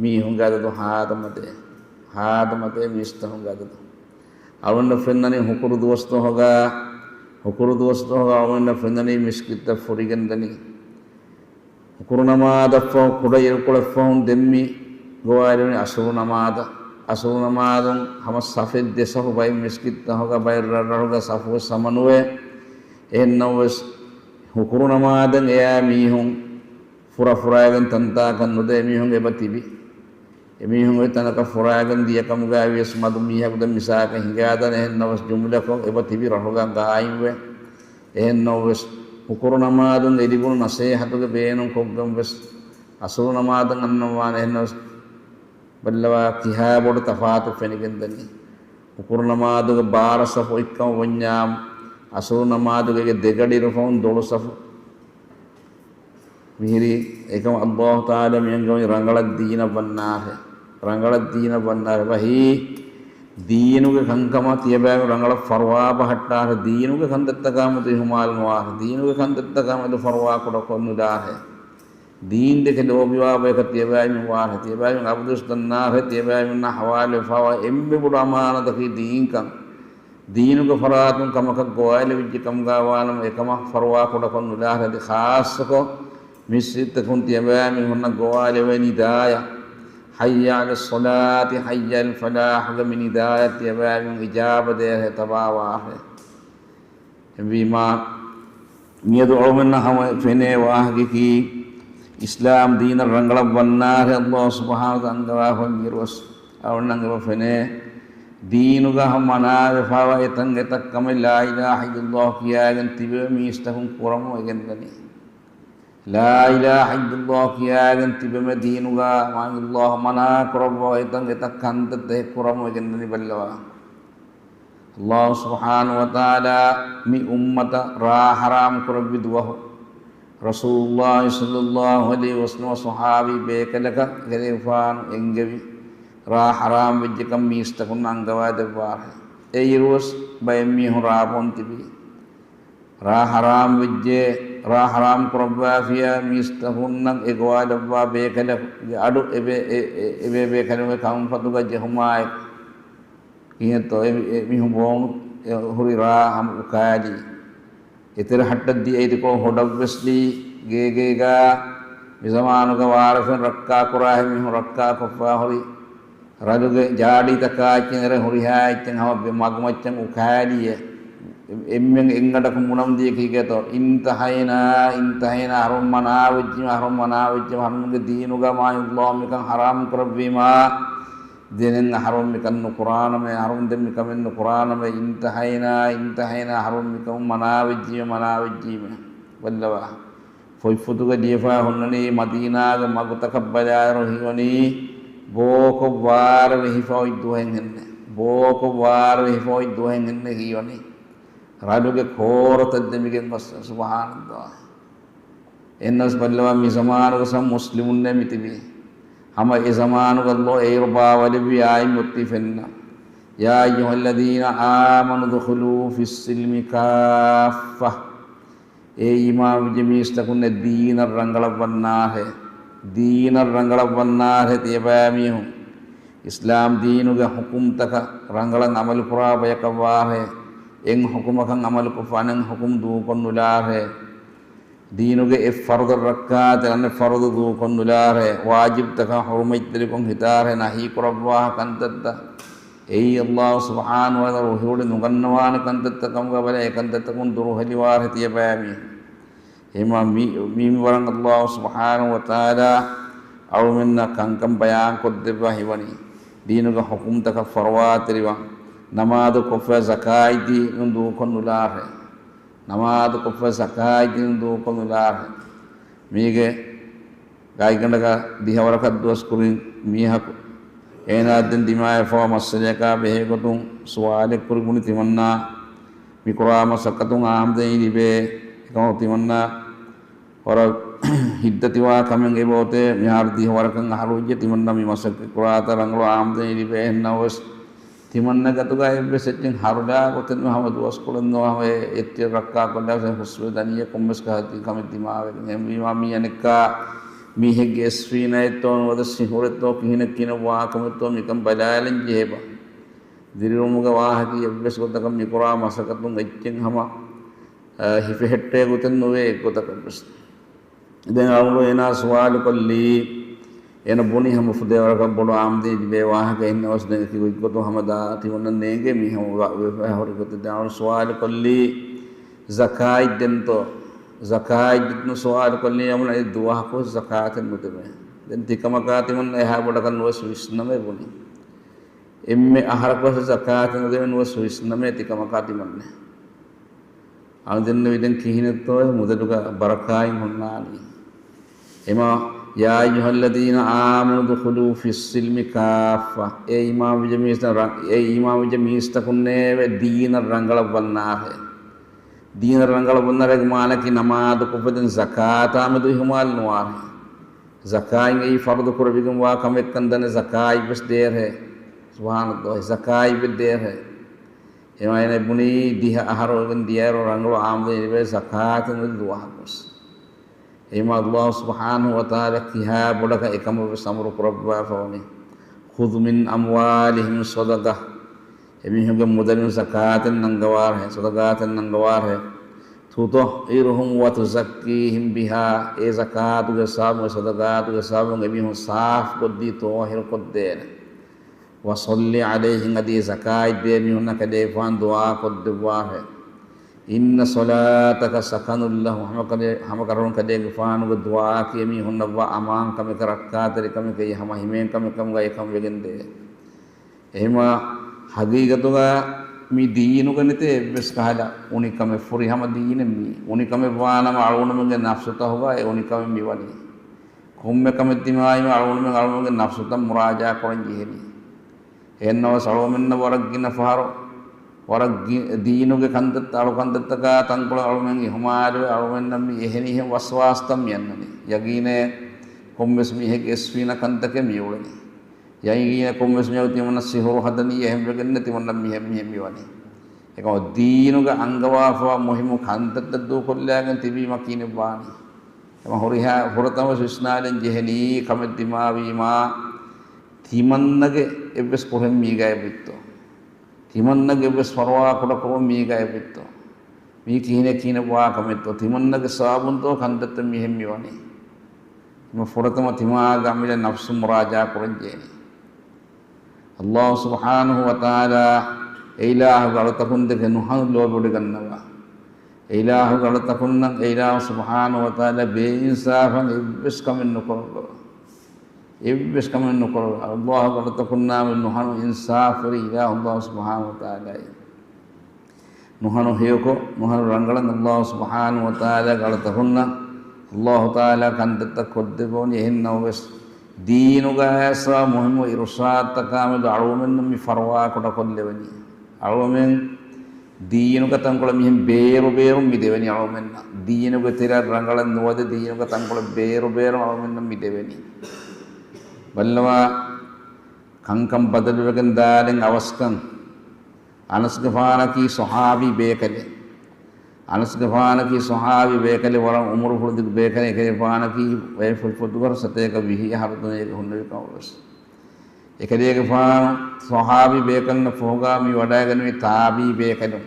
މީހުންގެ އަދަދު ހާދަ މަތޭ. ހާދަ މަތޭ މީސްތަކުންގެ އަދަދު. އަޅުގަނޑަށް ފެންނަނީ ހުކުރު ދުވަސްތަކުގަ، ހުކުރު ދުވަސްތަކުގަ އަޅުގަނޑަށް ފެންނަނީ މިސްކިތްތައް ފުރިގެން ދަނީ. ހުކުރު ނަމާދަށްފަހު ކުޑަ އިރުކޮޅެއް ފަހުން ދެންމި ގޮވާލެވުނީ އަސުރު ނަމާދަށް. އަސުރު ނަމާދުން ހަމަ ސަފެއް ދެ ސަފު ބައެއް މިސްކިތްތަކުގަ ބައެއް ރަށްރަށުގަ ސަފުވެސް ހަމަނުވޭ. އެހެންނަމަވެސް ހުކުރު ނަމާދަށް އެއާ މީހުން ފުރަ ފުރާގެން ތަންތާކަށް ނުދޭ އެމީހުން އެބަ ތިބި. އެމީހުން އޮތް ތަނަކަށް ފުރާގެން ދިޔަކަމުގައި ވިޔަސް މަދު މީހަކު ދެން މިސާލަކަށް ހިނގާދާނެ. އެހެންނަމަވެސް ޖުމްލަކޮށް އެބަ ތިބި ރަށުގަ ގާއިމްވެ. އެހެންނަމަވެސް ހުކުރު ނަމާދުން އެ ލިބުނު ނަސޭހަތުގެ ބޭނުން ކޮށްގެން ވެސް އަސުރު ނަމާދަށް އަންނަންވާނެ. އެހެންނަމަވެސް ބައްލަވާ ކިހާ ބޮޑު ތަފާތު ފެނިގެން ދަނީ. ހުކުރު ނަމާދުގެ ބާރަ ސަފު އޮތްކަމަށް ވަންޏާ، އަސުރު ނަމާދުގެ ދެގަޑި އިރު ފަހުން ދޮޅު ސަފު. މިހިރީ އެކަމަށް އައްލާހު ތަޢާލާ މި އަންގަވަނީ ރަނގަޅަށް ދީނަށް ވަންނާށޭ. ރަނގަޅަށް ދީނަށް ވަންނާށޭ. ވަހީ ދީނުގެ ކަންކަމަށް ތިޔަބައިމީހުން ރަނގަޅަށް ފަރުވާ ބަހައްޓާށޭ. ދީނުގެ ކަންތައްތަކާމެދު އިހުމާލު ނުވާށޭ. ދީނުގެ ކަންތައްތަކާމެދު ފަރުވާ ކުޑަކޮށް ނުލާށޭ. ދީންދެކެ ލޯބިވާ ބަޔަކަށް ތިޔަބައިމީހުން ވާށޭ. ތިޔަބައިމީހުން އަބަދުވެސް ދަންނާށޭ. ތިޔަބައިމީހުންނާ ހަވާލުވެފަވާ އެންމެ ބޮޑު އަމާނަތަކީ ދީންކަން. ދީނުގެ ފަރާތުން ކަމަކަށް ގޮވާލެވިއްޖެ ކަމުގަ ވާނަމަ، އެކަމަށް ފަރުވާ ކުޑަކޮށް ނުލާށޭ. އަދި ޚާއްޞަކޮށް މިސްކިތްތަކުން ތިޔަބައިމީހުންނަށް ގޮވާލެވޭ ނިދާޔަށް، حي على الصلاة، حي على الفلاح ގެ މި ނިދާޔަށް ތިޔަބައިމީހުން އިޖާބަ ދޭށޭ، ތަބާވާށޭ. އެހެންވީމާ، މިއަދު އަޅުމެންނަށް ހަމަ ފެނޭ ވާހަކައަކީ، އިސްލާމް ދީނަށް ރަނގަޅަށް ވަންނާށޭ. އައްލާހު ސުބްޙާނަހޫ ވަތަޢާލާ އަންގަވާފަ އިރުވެސް އަޅުގަނޑަށް އެބަ ފެނޭ، ދީނުގަ މަނާވެފަވާ އެތަން އެތައް ކަމެއް لا إله إلا الله ކިޔާގެން ތިބެވޭ މީސްތަކުން ކުރަމުން އެގެންދަނީ. لا إله إلا الله ކިޔާގެން ތިބެމެ ދީނުގަ މާ އައްލާހު މަނާ ކުރައްވާ އެތަން އެތައް ކަންތައްތައް ކުރަމުން އެގެންދަނީ ބައްލަވާ. އައްލާހު ސުބްޙާނަހޫ ވަތަޢާލާ މި އުއްމަތަށް ރާ ޙަރާމް ކުރެއްވި ދުވަހު، ރަސޫލުއްލާހި ޞައްލައްލާހު ޢަލައިހި ވަސައްލަމަ ޞަޙާބީ ބޭކަލަކަށް ގެރެފާނު އެންގެވި، ރާ ޙަރާމް ވެއްޖެކަން މީސްތަކުންނަށް އަންގަވާ ދެއްވާށޭ. އެ އިރުވެސް ބައެއް މީހުން ރާ ބޯން ތިބީ. ރާ ޙަރާމް ވެއްޖެ، ރާ ޙަރާމް ކުރައްވާފިޔާ މީސްތަކުންނަށް އެ ގޮވާލައްވާ ބޭކަލަކު އަޑު އެބޭ، އެ، އެ، އެބޭ ބޭކަލުންގެ ކަންފަތުގަ ޖެހުމާއެކު. ކިހިނެއްތޯ އެ، އެ މީހުން ބޯން ހުރި ރާ ހަމަ އުކާލީ. އެތެރެ ހައްޓަށް ދިޔައިދިކޮޅު ހޮޑަށްވެސް ދީ، ގޭގޭގާ މިޒަމާނުގަ ވާރަށްފިން ރައްކާކުރާހެން މީހުން ރައްކާކޮށްފާ ހުރި، ރަލުގެ ޖާޑީތަކާއެކީ އެރެ ހުރިހާ އެއްޗެއް ހަމަ މަގުމައްޗަށް އުކާލިއޭ. އެންމެން އެއްގަނޑަކު މުނަން ދިޔަ ކީކޭތޯ؟ އިންތަހައިނާ، އިންތަހައިނާ، އަހަރުން މަނާވެއްޖީމަ، އަހަރުން މަނާވެއްޖީމަ، އަހަރުންގެ ދީނުގަ މާ އައްލާހު މިކަން ޙަރާމް ކުރެއްވީމާ، ދެނެއް އަހަރުން މިކަން ނުކުރާނަމޭ، އަހަރުން ދެން މިކަމެއް ނުކުރާނަމޭ، އިންތަހައިނާ، އިންތަހައިނާ، އަހަރުން މިކަމުން މަނާވެއްޖީމަ، މަނާވެއްޖީމަ. ބައްލަވާ. ފޮތްފޮތުގަ ލިޔެފަ ހުންނަނީ މަދީނާގެ މަގުތަކަށް ބަލާއިރު ހީވަނީ ބޯކޮށް ވާރަށް ވެހިފަ އޮތް ދުވަހެއް ހެންނެއް. ބޯކޮށް ވާރަށް ވެހިފަ އޮތް ދުވަހެއް ހެންނެއް ހީވަނީ. ރަލުގެ ކޯރަތައް ދެމިގެން ގޮސް، ސުބްޙާނައްލާހް. އެހެންނަމަވެސް ބައްލަވާ މި ޒަމާނުގަ ސަ މުސްލިމުންނޭ މިތިބީ. ހަމަ އެ ޒަމާނުގަ އައްލާހު އޭރު ބާވަލެއްވި އާޔަތް އޮތީ ފެންނަ. يا أيها الذين آمنوا ادخلوا في السلم كافة. އޭ އީމާންވެއްޖެ މީސްތަކުންނޭ ދީނަށް ރަނގަޅަށް ވަންނާހޭ. ދީނަށް ރަނގަޅަށް ވަންނާހޭ ތިޔަބައިމީހުން. އިސްލާމް ދީނުގެ ޙުކުމްތަކަށް ރަނގަޅަށް ޢަމަލުކުރާ ބަޔަކަށް ވާހޭ. އެއް ޙުކުމަކަށް ޢަމަލުކޮށްފަ އަނެއް ޙުކުމް ދޫކޮށް ނުލާހޭ. ދީނުގެ އެއް ފަރުޟަށް ރައްކާތެރި އަނެއް ފަރުޟު ދޫކޮށް ނުލާހޭ. ވާޖިބްތަކަށް ޙުރުމަތްތެރިކޮށް ހިތާހޭ. ނަހީކުރައްވާ ކަންތައްތައް އެއީ އައްލާހު ސުބްޙާނަހު ވަތަޢާލާ ރުހިވޮޑި ނުގަންނަވާނެ ކަންތައްތައް ކަމުގަ ބަލާ އެ ކަންތައްތަކުން ދުރުހެލިވާހޭ ތިޔަބައިމީހުން. އެހެންމާ މި، މި، މި ވަރަށް އައްލާހު ސުބްޙާނަހު ވަތަޢާލާ އަޅުމެންނަށް ކަންކަން ބަޔާންކޮށްދެއްވާ ހީވަނީ، ދީނުގެ ޙުކުމްތަކަށް ފަރުވާތެރިވާން، ނަމާދު ކޮށްފަ ޒަކާތް ދީނުން ދޫކޮށް ނުލާހޭ. ނަމާދު ކޮށްފަ ޒަކާތް ދީނުން ދޫކޮށް ނުލާހޭ. މީގެ ގާތްގަނޑަކަށް ދިހަވަރަކަށް ދުވަސް ކުރިން މީހަކު އޭނާ ދެން ދިމާވެފަވާ މައްސަލަޔަކާ ބެހޭގޮތުން ސުވާލެއް ކުރި ބުނި ތިމަންނާ މި ކުރާ މަސައްކަތުން އާމްދަނީ ލިބޭ. އެކަމަކު ތިމަންނާ ވަރަށް ހިތްދަތިވާ ކަމެއް އެބައޮތޭ. މިހާރު ދިހަވަރަކަށް އަހަރު ވެއްޖެ ތިމަންނަ މި މަސައްކަތް ކުރާތާ ރަނގަޅު އާމްދަނީ ލިބޭ. އެހެންނަމަވެސް ތިމަންނަ ގަތުގަ އެއްވެސް އެއްޗެއް ހަރުލާ ގޮތެއް ނުވެ، ހަމަ ދުވަސްކޮޅެއް ނުވެ، ހަމަ އެ އެއްޗެއް ރައްކާކޮށްލާ ހުސްވެ ދަނީ ކޮންމެސް ކަހަލަ ކަމެއް ދިމާވެގެން. އެހެންވީމާ މީ އަނެއްކާ މީހެއްގެ އެސްފީނައެއްތޯ ނުވަތަ ސިހުރެއްތޯ ކިހިނެއް ކިހިނެއް ވާކަމެއްތޯ މިކަން ބަލާލަން ޖެހޭބަ. ދިރިއުޅުމުގެ ވާހަކަ އެއްވެސް ގޮތަކަށް މިކުރާ މަސައްކަތުން އެއްޗެއް ހަމަ، އަ، ހިފެހެއްޓޭ ގޮތެއް ނުވޭ އެއްގޮތަކަށްވެސް. ދެން އަޅުގަނޑު އޭނާ ސުވާލު ކޮށްލީ، އޭނަ ބުނި ހަމަ ފުދޭވަރަކަށް ބޮޑު އާމްދަނީ ތިބޭ ވާހަކަ އިންނަވަސް ދެން އެކި ގޮތްގޮތުން ހަމަ ދާ ތިމަންނަ ނޭނގޭ މީ ހަމަ ވެފަ ހުރި ގޮތެއް. ދެން އަޅުގަނޑު ސުވާލު ކޮށްލީ، ޒަކާތް ދެންތޯ؟ ޒަކާތް ދެންތޯ ސުވާލު ކޮށްލީ އަމުނަ އެ ދުވަހަކު ޒަކާތެއް ނުދެވޭ. ދެން ތިކަމަކާ ތިމަންނަ އެހާ ބޮޑަކަށް ނުވެސް ވިސްނަމޭ ބުނި. އެންމެ އަހަރަކުވެސް ޒަކާތެއް ނުދެވޭ ނުވެސް ވިސްނަމޭ ތިކަމަކާ ތިމަންނަ. އަޅުގަނޑު ދެންނެވި ދެން ކިހިނެއްތޯ އެ މުދަލުގަ ބަރަކާތް ހުންނާނީ. އެމާ، يا أيها الذين آمنوا ادخلوا في السلم كافة. އޭ އީމާންވެއްޖެ މީސްތައް ރަ-، އޭ އީމާންވެއްޖެ މީސްތަކުންނޭވެ ދީނަށް ރަނގަޅަށް ވަންނާހެ. ދީނަށް ރަނގަޅަށް ވަންނާހެ މާނައަކީ ނަމާދު ކޮށްފަދައިން ޒަކާތާމެދު އިހުމާލު ނުވާހެ. ޒަކާތް އެއީ ފަރުޟު ކުރެވިގެންވާ ކަމެއްކަން ދަނެ ޒަކާތްވެސް ދޭހެ. ސުބްޙާނަﷲ، ޒަކާތްވެސް ދޭހެ. އެމާ އޭނަ ބުނީ ދިހަ އަހަރު ވެގެން ދިޔައިރު ރަނގަޅު އާމްދަނީ ލިބޭ ޒަކާތެއް ނުދި ދުވަހަކުވެސް. އެމާ ﷲ ސުބްޙާނަހޫ ވަތަޢާލާ ކިހާ ބޮޑަކަށް އެކަމަށްވެސް އަމުރު ކުރައްވާފަވަނީ. خذ من أموالهم صدقة. އެމީހުންގެ މުދަލުން ޒަކާތެއް ނަންގަވާށޭ، ޞަދަޤާތެއް ނަންގަވާށޭ. تطهرهم وتزكيهم بها. އެ ޒަކާތުގެ ސަބަބުން، އެ ޞަދަޤާތުގެ ސަބަބުން އެމީހުން ސާފުކޮށްދީ، ޠާހިރުކޮށްދޭނެ. وصل عليهم، އަދި ޒަކާތް ދޭ މީހުންނަށް ކަލޭގެފާނު ދުޢާ ކޮށްދެއްވާށޭ. إن صلاتك سكن لهم، ހަމަކަލޭ-، ހަމަކަށަވަރުން ކަލޭގެފާނުގެ ދުޢާއަކީ އެމީހުންނަށްވާ އަމާންކަމެކޭ، ރައްކާތެރިކަމެކޭ، ހަމަ ހިމޭންކަމެއް ކަމުގައި އެކަން ވެގެންދޭ. އެހެންވީމާ ހަގީގަތުގަ މި ދީނުގަ ނެތޭ އެއްވެސް ކަހަލަ އުނިކަމެއް. ފުރިހަމަ ދީނެއް މީ. އުނިކަމެއް ވާނަމަ އަޅުގަނޑުމެންގެ ނަފްސުތަކުގަ އެ އުނިކަމެއް މިވަނީ. ކޮންމެ ކަމެއް ދިމާވީމަ އަޅުގަނޑުމެން އަޅުގަނޑުމެންގެ ނަފްސުތައް މުރާޖާ ކުރަން ޖެހެނީ. އެހެންނަމަވެސް އަޅުގަނޑުމެންނަށް ވަރަށް ގިނަ ފަހަރު ވަރަށް ގި-، ދީނުގެ ކަންތައްތައް، އަޅު ކަންތައްތަކާ ތަންކޮޅެއް އަޅުގަނޑުމެން އިހުމާލުވެ، އަޅުގަނޑުމެންނަށް މި އެހެނިހެން ވަސްވާސްތައް މި އަންނަނީ. ޔަގީނޭ ކޮންމެސް މީހެއްގެ އެސްފީނަ ކަންތަކެއް މި އުޅެނީ. ޔަގީނޭ ކޮންމެސް މީހަކު ތިމަންނަ ސިހުރު ހަދަނީ، އެހެން ވެގެންނޭ ތިމަންނަ މިހެން މިހެން މި ވަނީ. އެކަމަ ދީނުގަ އަންގަވާފަވާ މުހިއްމު ކަންތައްތައް ދޫކޮށްލާގެން ތިބީމަ ކިހިނެއްވާނީ؟ އެމަ ހުރިހާ ފުރަތަމަ ވިސްނާލަން ޖެހެނީ ކަމެއް ދިމާވީމާ، ތިމަންނަގެ އެއްވެސް ކުރެއް މީގައި ވިއްތޯ؟ ތިމަންނަގެ އެއްވެސް ފަރުވާ ކުޑަކުރުން މީގައި ވިއްތޯ؟ މީ ކިހިނެއް ކިހިނެއް ވާ ކަމެއްތޯ؟ ތިމަންނަގެ ސަބަބުންތޯ ކަންތައްތައް މިހެން މި ވަނީ؟ މަ ފުރަތަމަ ތިމާގެ އަމިއްލަ ނަފްސު މުރާޖާ ކުރަން ޖެހެނީ. ﷲ ސުބްޙާނަހޫ ވަތަޢާލާ އެ އިލާހުގެ އަޅުތަކުންދެކެ ނުހަނު ލޯބިވޮޑިގަންނަވާ. އެ އިލާހުގެ އަޅުތަކުންނަށް އެ އިލާހު ސުބްޙާނަހޫ ވަތަޢާލާ ބޭއިންސާފަށް އެއްވެސް ކަމެއް ނުކުރައްވާ. އެއްވެސް ކަމެއް ނުކުރައްވާ. ﷲ ގެ އަޅުތަކުންނާމެދު ނުހަނު އިންސާފުވެރި އިލާހު ﷲ ސުބްޙާނަހޫ ވަތަޢާލާއޭ. ނުހަނު ހެޔޮކޮށް، ނުހަނު ރަނގަޅަށް ﷲ ސުބްޙާނަހޫ ވަތަޢާލާގެ އަޅުތަކުންނަށް ﷲ ތަޢާލާ ކަންތައްތައް ކޮށްދެއްވަވަނީ. އެހެން ނަމަވެސް، ދީނުގައި އައިސްފަވާ މުހިއްމު އިރުޝާދުތަކާމެދު އަޅުގަނޑުމެންނަށް މި ފަރުވާ ކުޑަކޮށްލެވެނީ. އަޅުގަނޑުމެން ދީނުގެ ތަންކޮޅެއް މިހެން ބޭރުބޭރުން މި ދެވެނީ އަޅުގަނޑުމެންނަށް. ދީނުގެ ތެރެއަށް ރަނގަޅަށް ނުވަދެ، ދީނުގެ ތަންކޮޅެއް ބޭރުބޭރުން އަޅުގަނޑުމެންނަށް މި ދެވެނީ. ބައްލަވާ، ކަންކަން ބަދަލުވެގެން ދާނެ އަވަސްކަން. އަނަސްގެފާނަކީ ޞަޙާބީ ބޭކަލެއް. އަނަސްގެފާނަކީ ޞަޙާބީ ބޭކަލެއް، ވަރަށް އުމުރުފުޅު ދިގު ބޭކަލެއް. އެކަލޭގެފާނަކީ ވަޔަސްފުޅު ފޮތުގަ ސަތޭކަ ވިހި އަހަރު ދުނިޔޭގަ ހުންނެވި ކަމަށްވެސް. އެކަލޭގެފާނު ޞަޙާބީ ބޭކަލުންނަށް ފަހުގަ މި ވަޑައިގެންނެވީ ތާބީ ބޭކަލުން.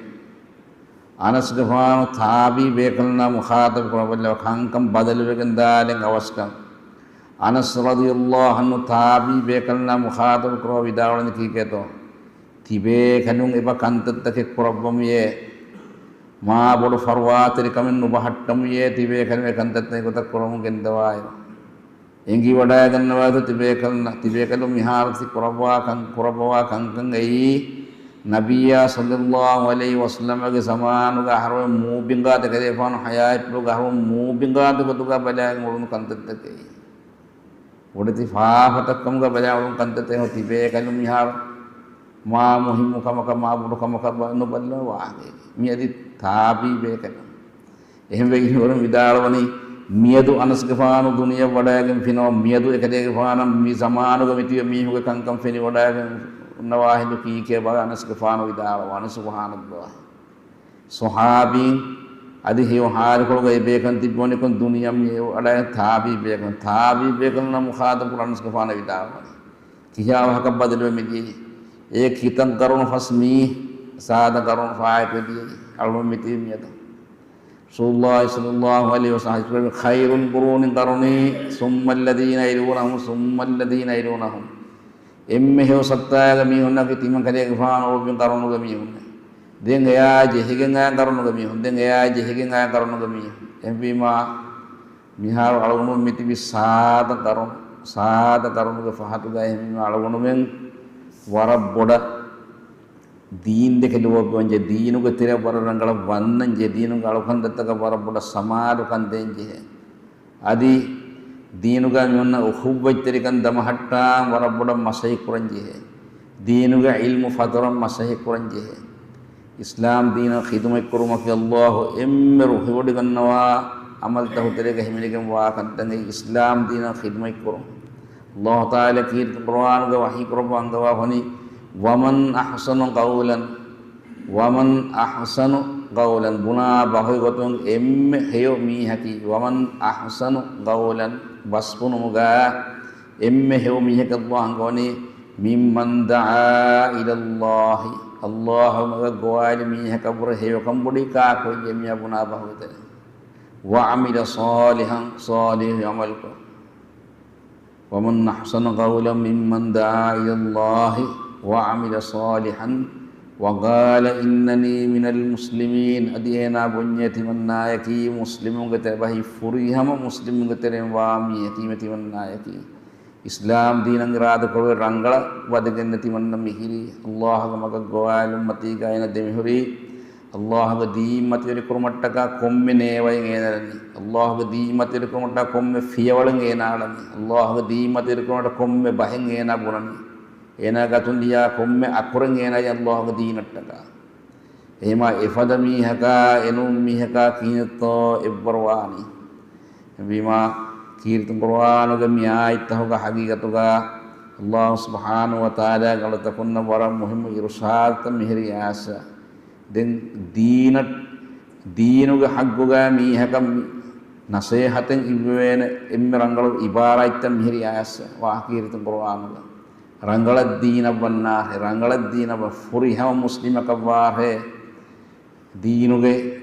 އަނަސްގެފާނު ތާބީ ބޭކަލުންނާ މުޚާޠަބު ކުރައްވައިލައްވާ ކަންކަން ބަދަލުވެގެން ދާނެ އަވަސްކަން. އަނަސް ރަޟިޔަﷲ ޢަންހު ތާބީ ބޭކަލުންނާ މުޚާޠަބު ކުރައްވާ ވިދާޅުވަނީ ކީކޭތޯ؟ ތިބޭކަލުން އެބަ ކަންތައްތަކެއް ކުރައްވަމުޔޭ، މާ ބޮޑު ފަރުވާތެރިކަމެއް ނުބަހައްޓަމުޔޭ، ތިބޭކަލުން އެ ކަންތައްތަކެއް ގޮތަށް ކުރަމުން ގެންދަވާއިރު. އެނގިވަޑައިގަންނަވާތޯ ތިބޭކަލުންނަށް، ތިބޭކަލުން މިހާރު ތި ކުރައްވާ ކަން، ކުރައްވަވާ ކަންކަން އެއީ، ނަބިއްޔާ ޞައްލަﷲ ޢަލައިހި ވަސައްލަމަގެ ޒަމާނުގަ އަހަރުމެން މޫބިނގާތެ ކަލޭފާނު ޙަޔާތްޕުޅުގަ އަހަރުމެން މޫބިނގާތެ ގޮތުގަ ބަލާގެން އުޅުނު ކަންތައްތަކެއް. ބޮޑެތި ފާފަތައްކަމުގަ ބަލާ އުޅުނު ކަންތައްތަކެއް. ތިބޭކަލުން މިހާރު މާ މުހިއްމު ކަމަކަށް، މާ ބޮޑު ކަމަކަށް ބަ-، ނުބައްލަ ވާހަކައެއް. މިއަދި ތާބީ ބޭކަލުން. އެހެންވެ އިރުވަރުން ވިދާޅުވަނީ، މިއަދު އަނަސްގެފާނު ދުނިޔެ ވަޑައިގެން ފިނަވަ، މިއަދު އެކަލޭގެފާނަށް މި ޒަމާނުގަ މިތިބި މީހުންގެ ކަންކަން ފެނިވަޑައިގެން ނަވާހިދު ކީކޭ ބަލަ އަނަސްގެފާނު ވިދާޅުވާނެ. ސުބްޙާނައްލާހް. ޞަޙާބީން އަދި ހެޔޮ ހާލުކޮޅުގައި ބޭކަން ތިއްބެވަނިކޮން ދުނިޔެ މި އެ އަޅާ ތާބީ ބޭކަން، ތާބީ ބޭކަންނާ މުޚާޠަބު ކުރާނެ އަނަސްގެފާނަށް ވިދާޅުވާނެ. ކިހާ ވަހަކަށް ބަދަލުވެ މިދިޔައީ؟ އޭ ކިތައް ގަރުނު ފަސް މީ، ސާދަ ގަރުނު ފާއެކު ދިޔައީ. އަޅުގަނޑު މިތިބީ މިއަދު. ރަސޫލުﷲ ޞައްލަﷲު ޢަލައިހި ވަސައްލަމަ ޙަދީޘް ކުރެއްވި، "خير القرون قرني ثم الذين يلونهم ثم الذين يلونهم." އެންމެ ހެޔޮ ސައްތާގެ މީހުންނަކީ ތިމަން ކަލޭގެފާނު އުޅުއްވި ޤަރުނުގެ މީހުން. ދެން އެއާ ޖެހިގެން އާ ޤަރުނުގެ މީހުން. ދެން އެއާ ޖެހިގެން އާ ޤަރުނުގެ މީހުން. އެހެންވީމާ، މިހާރު އަޅުގަނޑު މިތިބި ސާދަ ޤަރުނު، ސާދަ ޤަރުނުގެ ފަހަތުގައި އެހެންވީމާ އަޅުގަނޑުމެން ވަރަށް ބޮޑަށް ދީން ދެކެ ލޯބިވަންޖެ، ދީނުގެ ތެރެއަށް ވަރަށް ރަނގަޅަށް ވަންނަންޖެ، ދީނުގެ އަޅުކަންތައްތަކަށް ވަރަށް ބޮޑަށް ސަމާލުކަން ދޭންޖެހޭ. އަދި ދީނުގައި މި އޮންނަ އުޚުއްވަތްތެރިކަން ދަމަހައްޓާން ވަރަށް ބޮޑަށް މަސައްކަތް ކުރަންޖެހޭ. ދީނުގެ ޢިލްމު ފަތުރަން މަސައްކަތް ކުރަންޖެހޭ. އިސްލާމް ދީނަށް ޚިދުމަތްކުރުމަކީ ﷲ އެންމެ ރުހިވޮޑިގަންނަވާ ޢަމަލުތަކުގެ ތެރޭގަ ހިމެނިގެންވާ ކަންތައް. އިސްލާމް ދީނަށް ޚިދުމަތްކުރުން. ﷲ ތަޢާލާ ކީރިތި ޤުރުއާނުގަ ވަޙީކުރައްވާ އަންގަވާ ހޮނި، "ومن أحسن قولا، ومن أحسن قولا"، ބުނާ ބަހުގެ ގޮތުން އެންމެ ހެޔޮ މީހަކީ، "ومن أحسن قولا"، ބަސްބުނުމުގަ އެންމެ ހެޔޮ މީހަކީ ﷲ އަންގަވަނީ، "ممن دعا إلى الله"، ﷲ މަގަށް ގޮވާލި މީހަކަށްވުރެ ހެޔޮކަން ބޮޑީ ކާކު އެންމެ ބުނާ ބަހުގެ ތެރޭ. "وعمل صالحا"، ޞާލިޙު ޢަމަލުކޮށް. "ومن أحسن قولا ممن دعا إلى الله وعمل صالحا وقال إنني من المسلمين"، އަދި އޭނާ ބުންޏޭ ތިމަންނާޔަކީ މުސްލިމުންގެ ތެރެ ބަހި ފުރިހަމަ މުސްލިމުންގެ ތެރެއިން ވާ މީހަކީ ތިމަންނާޔަކީ. އިސްލާމް ދީނަށް އިރާދަކުރެވޭ ރަނގަޅަށް ވަދެގެންނެ ތިމަންނަ މިހިރީ. ﷲގެ މަގަށް ގޮވާލުން މަތީގަ އޭނަ ދެމިހުރީ. ﷲގެ ދީން މަތިވެރިކުރުމަށްޓަކާ ކޮންމެ ނޭވައެއް އޭނަ ލަނީ. ﷲގެ ދީން މަތިވެރިކުރުމަށްޓަކާ ކޮންމެ ފިޔަވަޅެއް އޭނާ އަޅަނީ. ﷲގެ ދީން މަތިވެރިކުރުމަށްޓަކާ ކޮންމެ ބަހެއް އޭނާ ބުނަނީ. އޭނާގެ އަތުން ލިޔާ ކޮންމެ އަކުރެއް އޭނާ ﷲގެ ދީނަށްޓަކާ. އެހެމާ އެފަދަ މީހަކާ އެނޫން މީހަކާ ކިހިނެއްތޯ އެއްވަރު ވާނީ؟ އެހެންވީމާ، ކީރިތި ޤުރުއާނުގެ މި އާޔަތްތަކުގަ ޙަޤީޤަތުގަ ﷲ ސުބްޙާނަހޫ ވަތަޢާލާގެ އަޅުތަކުންނަށް ވަރަށް މުހިއްމު އިރުޝާދުތައް މިހިރީ އައިސް. ދެން ދީނަށް، ދީނުގެ ޙައްޤުގަ މީހަކަށް ނަޞޭޙަތެއް އިއްވެވޭނެ އެންމެ ރަނގަޅު ޢިބާރާތްތައް މިހިރީ އައިސް ވާ ކީރިތި ޤުރުއާނުގަ. ރަނގަޅަށް ދީނަށް ވަންނާހެ، ރަނގަޅަށް ދީނަށް ވަ-، ފުރިހަމަ މުސްލިމަކަށް ވާހެ. ދީނުގެ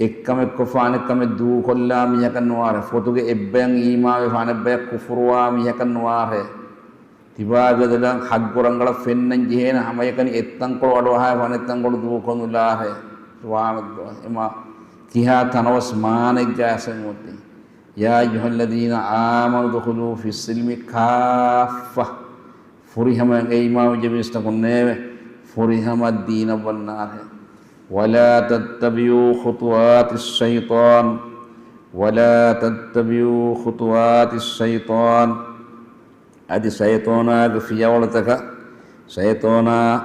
އެއްކަމެއް ކޮށްފަ އަނެއްކަމެއް ދޫކޮށްލާ މީހަކަށް ނުވާހެ. ފޮތުގެ އެއްބަޔަށް އީމާންވެފަ އަނެއްބަޔަށް ކުފުރުވާ މީހަކަށް ނުވާހެ. ތިބާގެ ދަލަށް ޙައްޤު ރަނގަޅަށް ފެންނަން ޖެހޭނެ ހަމައެކަނި އެއްތަންކޮޅު އަޑުއަހާފަ އަނެއްތަންކޮޅު ދޫކޮށް ނުލާހެ. ސުބްޙާނައްލާހް. އެމާ ކިހާ ތަނަވަސް މާނައެއްގަ އައިސް މިއޮތީ. يا أيها الذين آمنوا ادخلوا في السلم كافة. ފުރިހަމަ އެ އީމާންވެއްޖެ މީސްތަކުންނޭވެ، ފުރިހަމަ ދީނަށް ވަންނާހެ. ولا تتبعوا خطوات الشيطان. ولا تتبعوا خطوات الشيطان. އަދި ޝައިޠޯނާގެ ފިޔަވަޅުތަކަށް، ޝައިޠޯނާ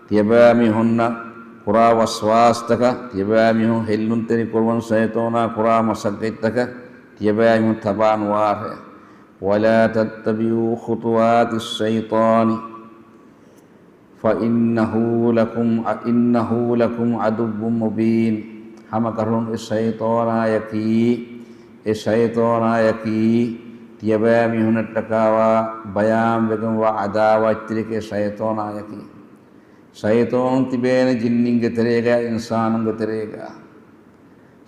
ތިޔަބައިމީހުންނަށް ކުރާ ވަސްވާސްތަކަށް، ތިޔަބައިމީހުން ހެއްލުންތެރި ކުރުވަން ޝައިޠޯނާ ކުރާ މަސައްކަތްތަކަށް ތިޔަބައިމީހުން ތަބާ ނުވާށޭ. ولا تتبعوا خطوات الشيطان. فإنه لكم، إنه لكم عدو مبين. ހަމަކަށަވަރުން އެ ޝައިޠޯނާޔަކީ، އެ ޝައިޠޯނާޔަކީ، ތިޔަބައިމީހުނަށްޓަކާވާ ބަޔާންވެގެންވާ ޢަދާވާތްތެރިއެކޭ ޝައިޠޯނާޔަކީ. ޝައިޠޯނުން ތިބޭނެ ޖިންނިންގެ ތެރޭގަ، އިންސާނުންގެ ތެރޭގަ.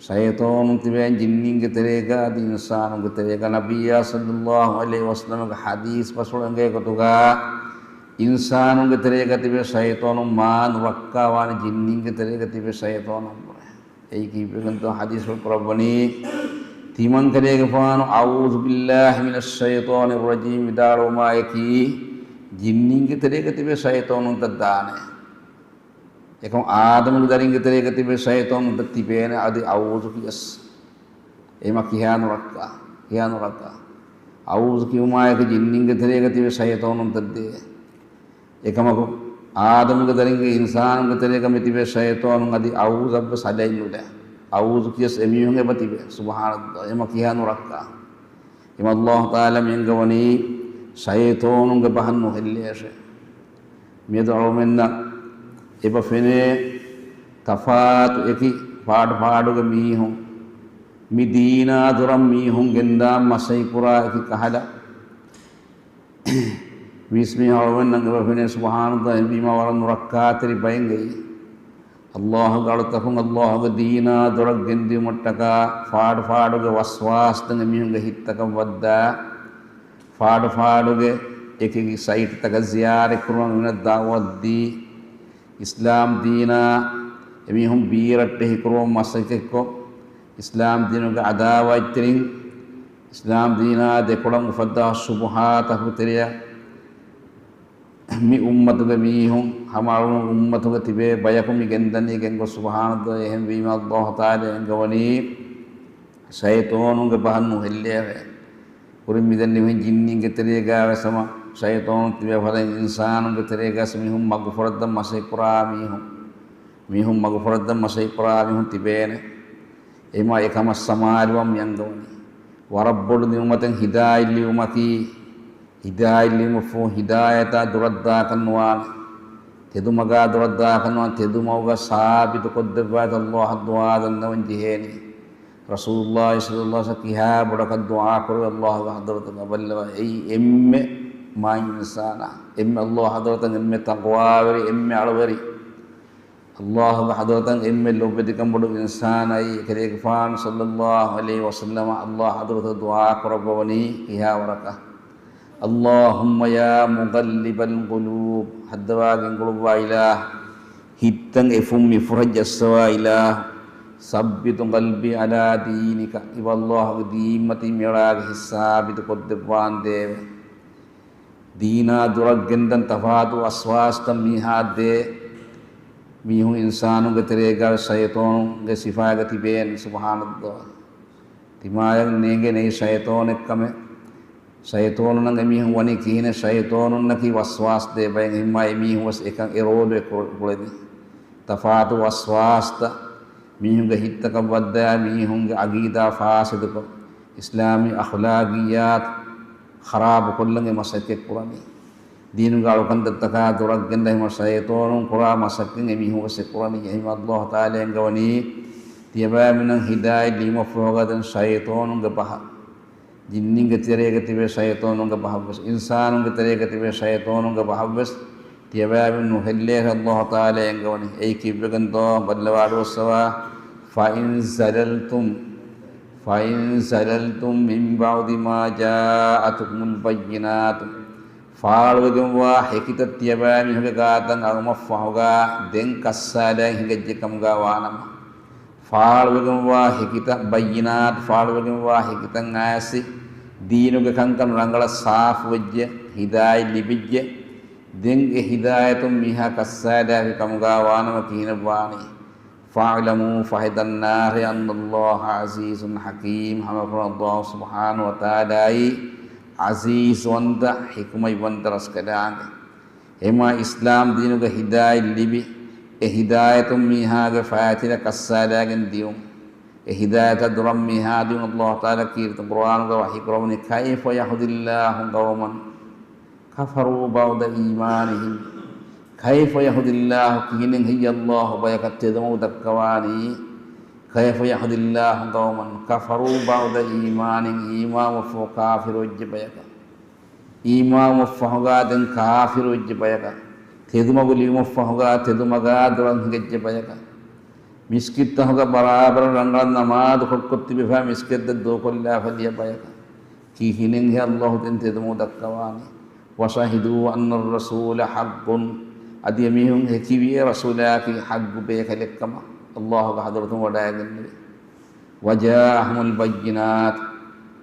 ޝައިޠޯނުން ތިބޭނެ ޖިންނިންގެ ތެރޭގަ އަދި އިންސާނުންގެ ތެރޭގަ. ނަބިއްޔާ ޞައްލައްލާހު ޢަލައިހި ވަސައްލަމަގެ ޙަދީޘް ބަސްފުޅު އެނގޭ ގޮތުގަ، އިންސާނުންގެ ތެރޭގަ ތިބޭ ޝައިޠޯނުން މާ ނުރައްކާވާނެ ޖިންނިންގެ ތެރޭގަ ތިބޭ ޝައިޠޯނުން ބުނޭ. އެއީ ކީއްވެގެންތޯ ޙަދީޘްފުޅު ކުރައްވަނީ؟ ތިމަންކަލޭގެފާނު "أعوذ بالله من الشيطان الرجيم" ވިދާޅުވުމާއެކީ، ޖިންނިންގެ ތެރޭގަ ތިބޭ ޝައިޠޯނުންތައް ދާނެ. އެކަމަކު އާދަމުގެ ދަރިންގެ ތެރޭގަ ތިބޭ ޝައިޠޯނުންތައް ތިބޭނެ އަދި އައޫޒު ކިޔަސް. އެމަ ކިހާ ނުރައްކާ، ކިހާ ނުރައްކާ. އައޫޒު ކިޔުމާއެކު ޖިންނިންގެ ތެރޭގަ ތިބޭ ޝައިޠޯނުންތައް ދޭ. އެކަމަކު، އާދަމުގެ ދަރިންގެ އިންސާނުންގެ ތެރޭގަ މިތިބޭ ޝައިޠޯނުން އަދި އައޫޒަށްވެސް ހަލައެއް ނުލާ. އައޫޒު ކިޔަސް އެމީހުން އެބަ ތިބޭ. ސުބްޙާނައްލާހް. އެމަ ކިހާ ނުރައްކާ. އެމަ ﷲ ތަޢާލާ މި އަންގަވަނީ ޝައިޠޯނުންގެ ބަހަށް ނުހެއްލޭށޭ. މިއަދު އަޅުމެންނަށް އެބަ ފެނޭ ތަފާތު އެކި ފާޑު ފާޑުގެ މީހުން، މި ދީނާ ދުރަށް މީހުން ގެންދާން މަސަތްކުރާ އެކި ކަހަލަ. ވީސް މީހުން އަޅުމެންނަށް އެބަ ފެނޭ، ސުބްޙާނައްލާހް، އެހެންވީމާ ވަރަށް ނުރައްކާތެރި ބައެއް އެއީ. އައްލާހުގެ އަޅުތަކުން އައްލާހުގެ ދީނާ ދުރަށް ގެންދިއުމަށްޓަކާ ފާޑު ފާޑުގެ ވަސްވާސްތައް އެމީހުންގެ ހިތްތަކަށް ވައްދާ، ފާޑު ފާޑުގެ އެކި އެކި ސައިޓްތަކަށް ޒިޔާރަތް ކުރުމަށް އެމީހުންނަށް ދަޢުވަތު ދީ، އިސްލާމް ދީނާ އެމީހުން ބީރައްޓެހި ކުރުމަށް މަސައްކަތްކޮށް، އިސްލާމް ދީނުގެ އަދާވަތްތެރިން، އިސްލާމް ދީނާ ދެކޮޅަށް އުފައްދާ ޝުބުހާތަކުގެ ތެރެއަށް މި އުއްމަތުގެ މީހުން، ހަމަ އަޅުގަނޑު އުއްމަތުގަ ތިބޭ ބަޔަކު މި ގެންދަނީ ގެންގޮސް، ސުބްޙާނައްލާހް. އެހެންވީމަ އައްލާހު ތަޢާލާ އެންގަވަނީ ޝައިޠޯނުންގެ ބަހަށް ނުހެއްލޭވެ. ކުރިން މިދެންނެވިހެން ޖިންނީންގެ ތެރޭގަވެސް ހަމަ ޝައިޠޯނުން ތިބޭ ފަދައިން އިންސާނުންގެ ތެރޭގަވެސް މީހުން މަގުފުރައްދަން މަސަތްކުރާ މީހުން، މީހުން މަގުފުރައްދަން މަސަތްކުރާ މީހުން ތިބޭނެ. އެހެމާ އެކަމަށް ސަމާލުވަން މި އަންގަވަނީ. ވަރަށް ބޮޑު ނިޢުމަތެއް ހިދާޔަތް ލިބުމަކީ. ހިދާޔަތް ލިބުމަށްފަހު ހިދާޔަތާ ދުރަށްދާކަށް ނުވާނެ. ތެދުމަގާ ދުރަށްދާކަށް ނުވާނެ. ތެދުމަގުގަ ސާބިތު ކޮށްދެއްވާތި އައްލާހަށް ދުޢާ ދަންނަވަން ޖެހޭނީ. ރަސޫލުއްލާހި ޞައްލައްލާހު ޢަލައިހި ވަސައްލަމަ ކިހާ ބޮޑަކަށް ދުޢާ ކުރެވި އައްލާހުގެ ޙަޟްރަތަށް އަބައްލަވާ. އެއީ އެންމެ މާތް އިންސާނާ، އެންމެ އައްލާހު ޙަޟްރަތަށް އެންމެ ތަޤްވާވެރި، އެންމެ އަޅުވެރި. އައްލާހުގެ ޙަޟްރަތަށް އެންމެ ލޯބިވެތިކަން ބޮޑު އިންސާނާއި، ކަލޭގެފާނު ޞައްލައްލާހު ޢަލައިހި ވަސައްލަމަ އައްލާހު ޙަޟްރަތަށް ދުޢާ ކުރައްވަވަނީ ކިހާ ވަރަކަށް؟ اللهم يا مقلب القلوب، ހައްދަވާ ގެންގުޅުއްވާ އިލާހު، ހިތްތައް އެފުން މިފުރަށް ޖައްސަވާ އިލާހު، ثبت قلبي على دينك، އިބަ އައްލާހުގެ ދީންމަތީ މިއަޅާގެ ހިތް ސާބިތު ކޮށްދެއްވާނދޭވެ. ދީނާ ދުރަށް ގެންދަން ތަފާތު ވަސްވާސްތައް މީހާ ދޭ. މީހުން އިންސާނުންގެ ތެރޭގަ ޝައިޠޯނުންގެ ސިފާގަ ތިބޭނެ، ސުބްޙާނައްލާހް. ތިމާޔަށް ނޭނގޭނެ އެއީ ޝައިޠޯނެއް ކަމެއް. ޝައިޠޯނުންނަށް އެމީހުން ވަނީ ކިހިނެއް؟ ޝައިޠޯނުންނަކީ ވަސްވާސް ދޭ ބައެއް. އެހެންމާ އެމީހުން ވެސް އެކަން އެ ރޯލު އެ ކުޅެ-، ކުޅެނީ. ތަފާތު ވަސްވާސްތައް މީހުންގެ ހިތްތަކަށް ވައްދާ، މީހުންގެ ޢަގީދާ ފާސިދުކޮށް، އިސްލާމީ އަޚްލާގިއްޔާތު ޚަރާބުކޮށްލަން އެ މަސައްކަތް ކުރަނީ. ދީނުގެ އަޅުކަންތައްތަކާ ދުރަށް ގެންދަން ހަމަ ޝައިޠޯނުން ކުރާ މަސައްކަތް އެމީހުން ވެސް އެ ކުރަނީ. އެހެން އައްލާހު ތަޢާލާ އެންގަވަނީ، ތިޔަބައިމީހުންނަށް ހިދާޔަތް ލިބުމަށްފަހުގަ ދެން ޝައިޠޯނުންގެ ބަހަށް، ޖިންނީންގެ ތެރޭގަ ތިބޭ ޝައިޠޯނުންގެ ބަހަށްވެސް، އިންސާނުންގެ ތެރޭގަ ތިބޭ ޝައިޠޯނުންގެ ބަހަށްވެސް ތިޔަބައިމީހުން ނުހެއްލޭ އައްލާހު ތަޢާލާ އެންގަވަނީ. އެއީ ކީއްވެގެންތޯ؟ ބައްލަވާ އަޑުއައްސަވާ. فإن زللتم، فإن زللتم من بعد ما جاءتكم البينات، ފާޅުވެގެންވާ ހެކިތައް ތިޔަބައިމީހުންގެ ގާތަށް އައުމަށްފަހުގަ ދެން ކައްސާލައިގެން ހިނގައްޖެ ކަމުގަ ވާނަމަ، ފާޅުވެގެންވާ ހެކިތައް، ބައްޔިނާތު، ފާޅުވެގެންވާ ހެކިތައް އައިސް ދީނުގެ ކަންކަން ރަނގަޅަށް ސާފުވެއްޖެ، ހިދާޔަތް ލިބިއްޖެ، ދެން އެ ހިދާޔަތުން މީހާ ކައްސާލާފި ކަމުގަ ވާނަމަ ކިހިނެއް ވާނީ؟ فاعلموا، ފަހެ ދަންނާށޭ، أن الله عزيز حكيم، ހަމަކަށަވަރުން އައްލާހު ސުބްޙާނަހު ވަތަޢާލާއީ ޢަޒީޒުވަންތަ، ޙިކުމަތްވަންތަ ރަސްކަލާނގެ. އެހެމާ އިސްލާމް ދީނުގެ ހިދާޔަތް ލިބި، އެ ހިދާޔަތުން މީހާގެ ފަޔަތިލަ ކައްސާލާގެން ދިޔުން، އެ ހިދާޔަތާ ދުރަށް މީހާ ދިޔުން، އައްލާހު ތަޢާލާ ކީރިތި ޤުރުއާނުގަ ވަޙީ ކުރައްވަނީ، كيف يهدي الله قوما كفروا بعد إيمانهم، كيف يهدي الله، ކިހިނެއް ހެއްޔޭ އައްލާހު ބަޔަކަށް ތެދުމަގު ދައްކަވާނީ؟ كيف يهدي الله قوما كفروا بعد إيمانهم، އީމާންވެފަހު ކާފިރުވެއްޖެ ބަޔަކަށް. އީމާންވެފަހުގަ ދެން ކާފިރުވެއްޖެ ބަޔަކަށް، ތެދުމަގު ލިބުމަށްފަހުގަ ތެދުމަގާ ދުރަށް ހިނގައްޖެ ބަޔަކަށް، މިސްކިތްތަކުގަ ބަރާބަރަށް ރަނގަޅަށް ނަމާދު ކޮށްކޮށް ތިބެފަ މިސްކިތްތައް ދޫކޮށްލާފަ ދިޔަ ބަޔަކަށް، ކިހިނެއްހޭ އައްލާހު ދެން ތެދުމަގު ދައްކަވާނީ؟ وشهدوا أن الرسول حق، އަދި އެމީހުން ހެކިވިއޭ ރަސޫލާއަކީ ޙައްޤު ބޭކަލެއްކަމަށް އައްލާހުގެ ޙަޟްރަތުން ވަޑައިގެންނެވި. وجاءهم البينات،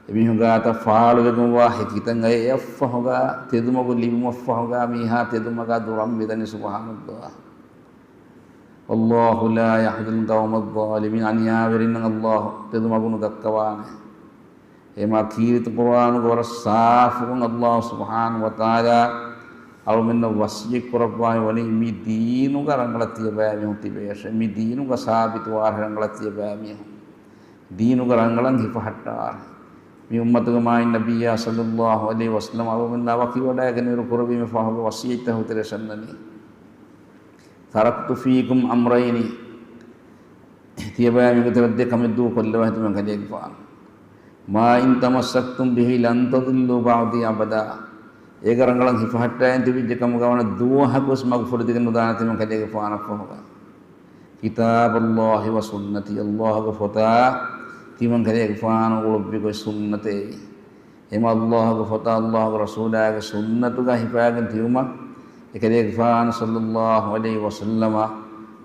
އެމީހުން ގާތަށް ފާޅުވެގެންވާ ހެކިތައް އައި އައިފަހުގަ، ތެދުމަގު ލިބުމަށްފަހުގަ، މީހާ ތެދުމަގާ ދުރަށް މިދަނީ. ސުބްޙާނައްލާހް. والله لا يهدي القوم الظالمين، އަނިޔާވެރިންނަށް އައްލާހު ތެދުމަގު ނުދައްކަވާނެ. އެމާ ކީރިތި ޤުރުއާނުގަ ވަރަށް ސާފުކޮށް އައްލާހު ސުބްޙާނަހު ވަތަޢާލާ އަޅުމެންނަށް ވަޞިއްޔަތް ކުރައްވާ ވަނީ، މި ދީނުގަ ރަނގަޅަށް ތިޔަބައިމީހުން ތިބޭށޭ، މި ދީނުގަ ސާބިތުވާށޭ ރަނގަޅަށް ތިޔަބައިމީހުން. ދީނުގަ ރަނގަޅަށް ހިފަހައްޓާށޭ. މި އުއްމަތުގެ މާތް ނަބިއްޔާ ޞައްލައްލާހު ޢަލައިހި ވަސައްލަމަ އަޅުގަނޑުމެންނާ ވަކިވަޑައިގެން އިރު ކުރެއްވީމަ ފާހަގަ ވަޞިއްޔަތްތައް ހުތެރޭ ޝަންނަނީ. تركت فيكم أمرين. ތިޔަބައިމީހުންގެ ތެރެއަށް ދެ ކަމެއް ދޫކޮށްލަވާ ތިމަން ކަލޭގެފާނު. ما إن تمسكتم به لن تضلوا بعدي أبدا. އޭގަ ރަނގަޅަށް ހިފަހައްޓާގެން ތިބިއްޖެ ކަމުގަ ވަނަ ދުވަހަކުވެސް މަގުފުރެދިގެން ނުދާނެ ތިމަން ކަލޭގެފާނަށް ފަހުގަ. كتاب الله وسنتي، ﷲގެ ފޮތާ ތިމަން ކަލޭގެފާނު އުޅުއްވި ގޮތް ސުންނަތެއް. އެމަ ﷲގެ ފޮތާ ﷲގެ ރަސޫލާގެ ސުންނަތުގަ ހިފާގެން ތިބުމަށް އެކަލޭގެފާނު ޞައްލައްލާހު ޢަލައިހި ވަސައްލަމަ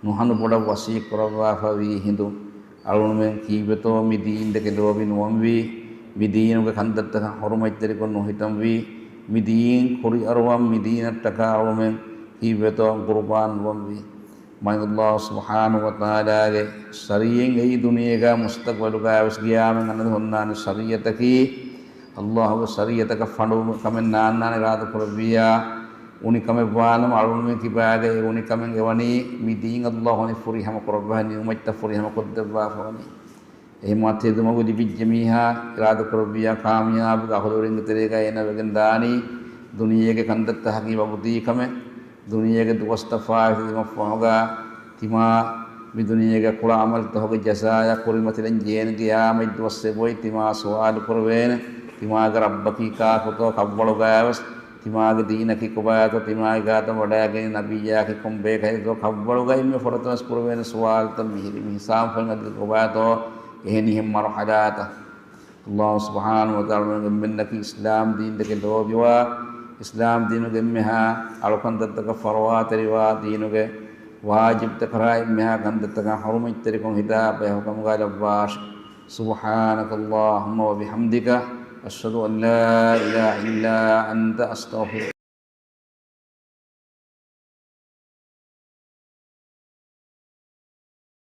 ނުހަނު ބޮޑަށް ވަޞީ ކުރައްވާފަވީ ހިނދު، އަޅުގަނޑުމެން ކީއްވެތޯ މި ދީންދެކެ ލޯބި ނުވަންވީ، މި ދީނުގެ ކަންތައްތަކަށް ޙުރުމަތްތެރިކޮށް ނުހިތަންވީ، މި ދީން ކުރިއަރުވަން، މި ދީނަށްޓަކާ އަޅުގަނޑުމެން ކީއްވެތޯ ޤުރުބާން ނުވަންވީ. މާތް ﷲ ސުބްޙާނަހޫ ވަތަޢާލާގެ ޝަރީޢަތް އެއީ ދުނިޔޭގަ މުސްތަޤްބަލުގަވެސް ޤިޔާމަތް އަންނަ ހުންނާނެ ޝަރީޢަތަކީ. ﷲގެ ޝަރީޢަތަކަށް ފަނޑު ކަމެއް ނާންނާނެ އިރާދަ ކުރެއްވިއްޔާ، އުނިކަމެއްވާނަމަ އަޅުގަނޑުމެން ކިބާގައި އެ އުނިކަމެއް އެވަނީ މި ދީން ﷲ ވަނީ ފުރިހަމަ ކުރައްވާ ނިޢުމަތްތައް ފުރިހަމަ ކޮށްދެއްވާފަ ވަނީ. އެހެންމާ ތެދުމަގު ލިބިއްޖެ މީހާ އިރާދަ ކުރެއްވިއްޔާ ކާމިޔާބުގެ އަހުލުވެރިންގެ ތެރޭގައި އޭނަ ވެގެން ދާނީ ދުނިޔޭގެ ކަންތައްތަކަކީ ވަގުތީ ކަމެއް. ދުނިޔޭގެ ދުވަސްތައް ފާއިތުވުމަށްފަހުގަ ތިމާ މި ދުނިޔޭގެ ކުޅަ ޢަމަލުތަކުގެ ޖަޒާއަށް ކުރިމަތިލަން ޖޭން ޤިޔާމަތް ދުވަސް އެބޮތް ތިމާ ސުވާލު ކުރެވޭނެ. ތިމާގެ ރައްބަކީ ކާކުތޯ ކަށްވަޅުގައިވެސް، ތިމާގެ ދީނަކީ ކޮބާތޯ، ތިމާގެ ގާތަށް ވަޑައިގެން ނަބިއްޔާކީ ކޮން ބޭކަލެއްތޯ ކަށްވަޅުގައި އެންމެ ފުރަތަމަސް ކުރެވޭނެ ސުވާލުތައް މިހިރީ މި ހިސާބު ފަހިން އަދި ކޮބާތޯ އެހެނިހެން މަރުޙަލާތައް. ﷲ ސުބްޙާނަހޫ ވަތަޢާލާ އެންމެންނަކީ އިސްލާމް ދީންދެކެ ލޯބިވާ، އިސްލާމް ދީނުގެ އެންމެހާ އަޅުކަންތައްތަކަށް ފަރުވާތެރިވާ، ދީނުގެ ވާޖިބްތަކަށާ އެންމެހާ ކަންތައްތަކަށް ޙުރުމަތްތެރިކޮށް ހިތާ ބަޔަކު ކަމުގައި ލައްވާށި. سبحانك اللهم وبحمدك، أشهد أن لا إله إلا أنت، أستغفرك.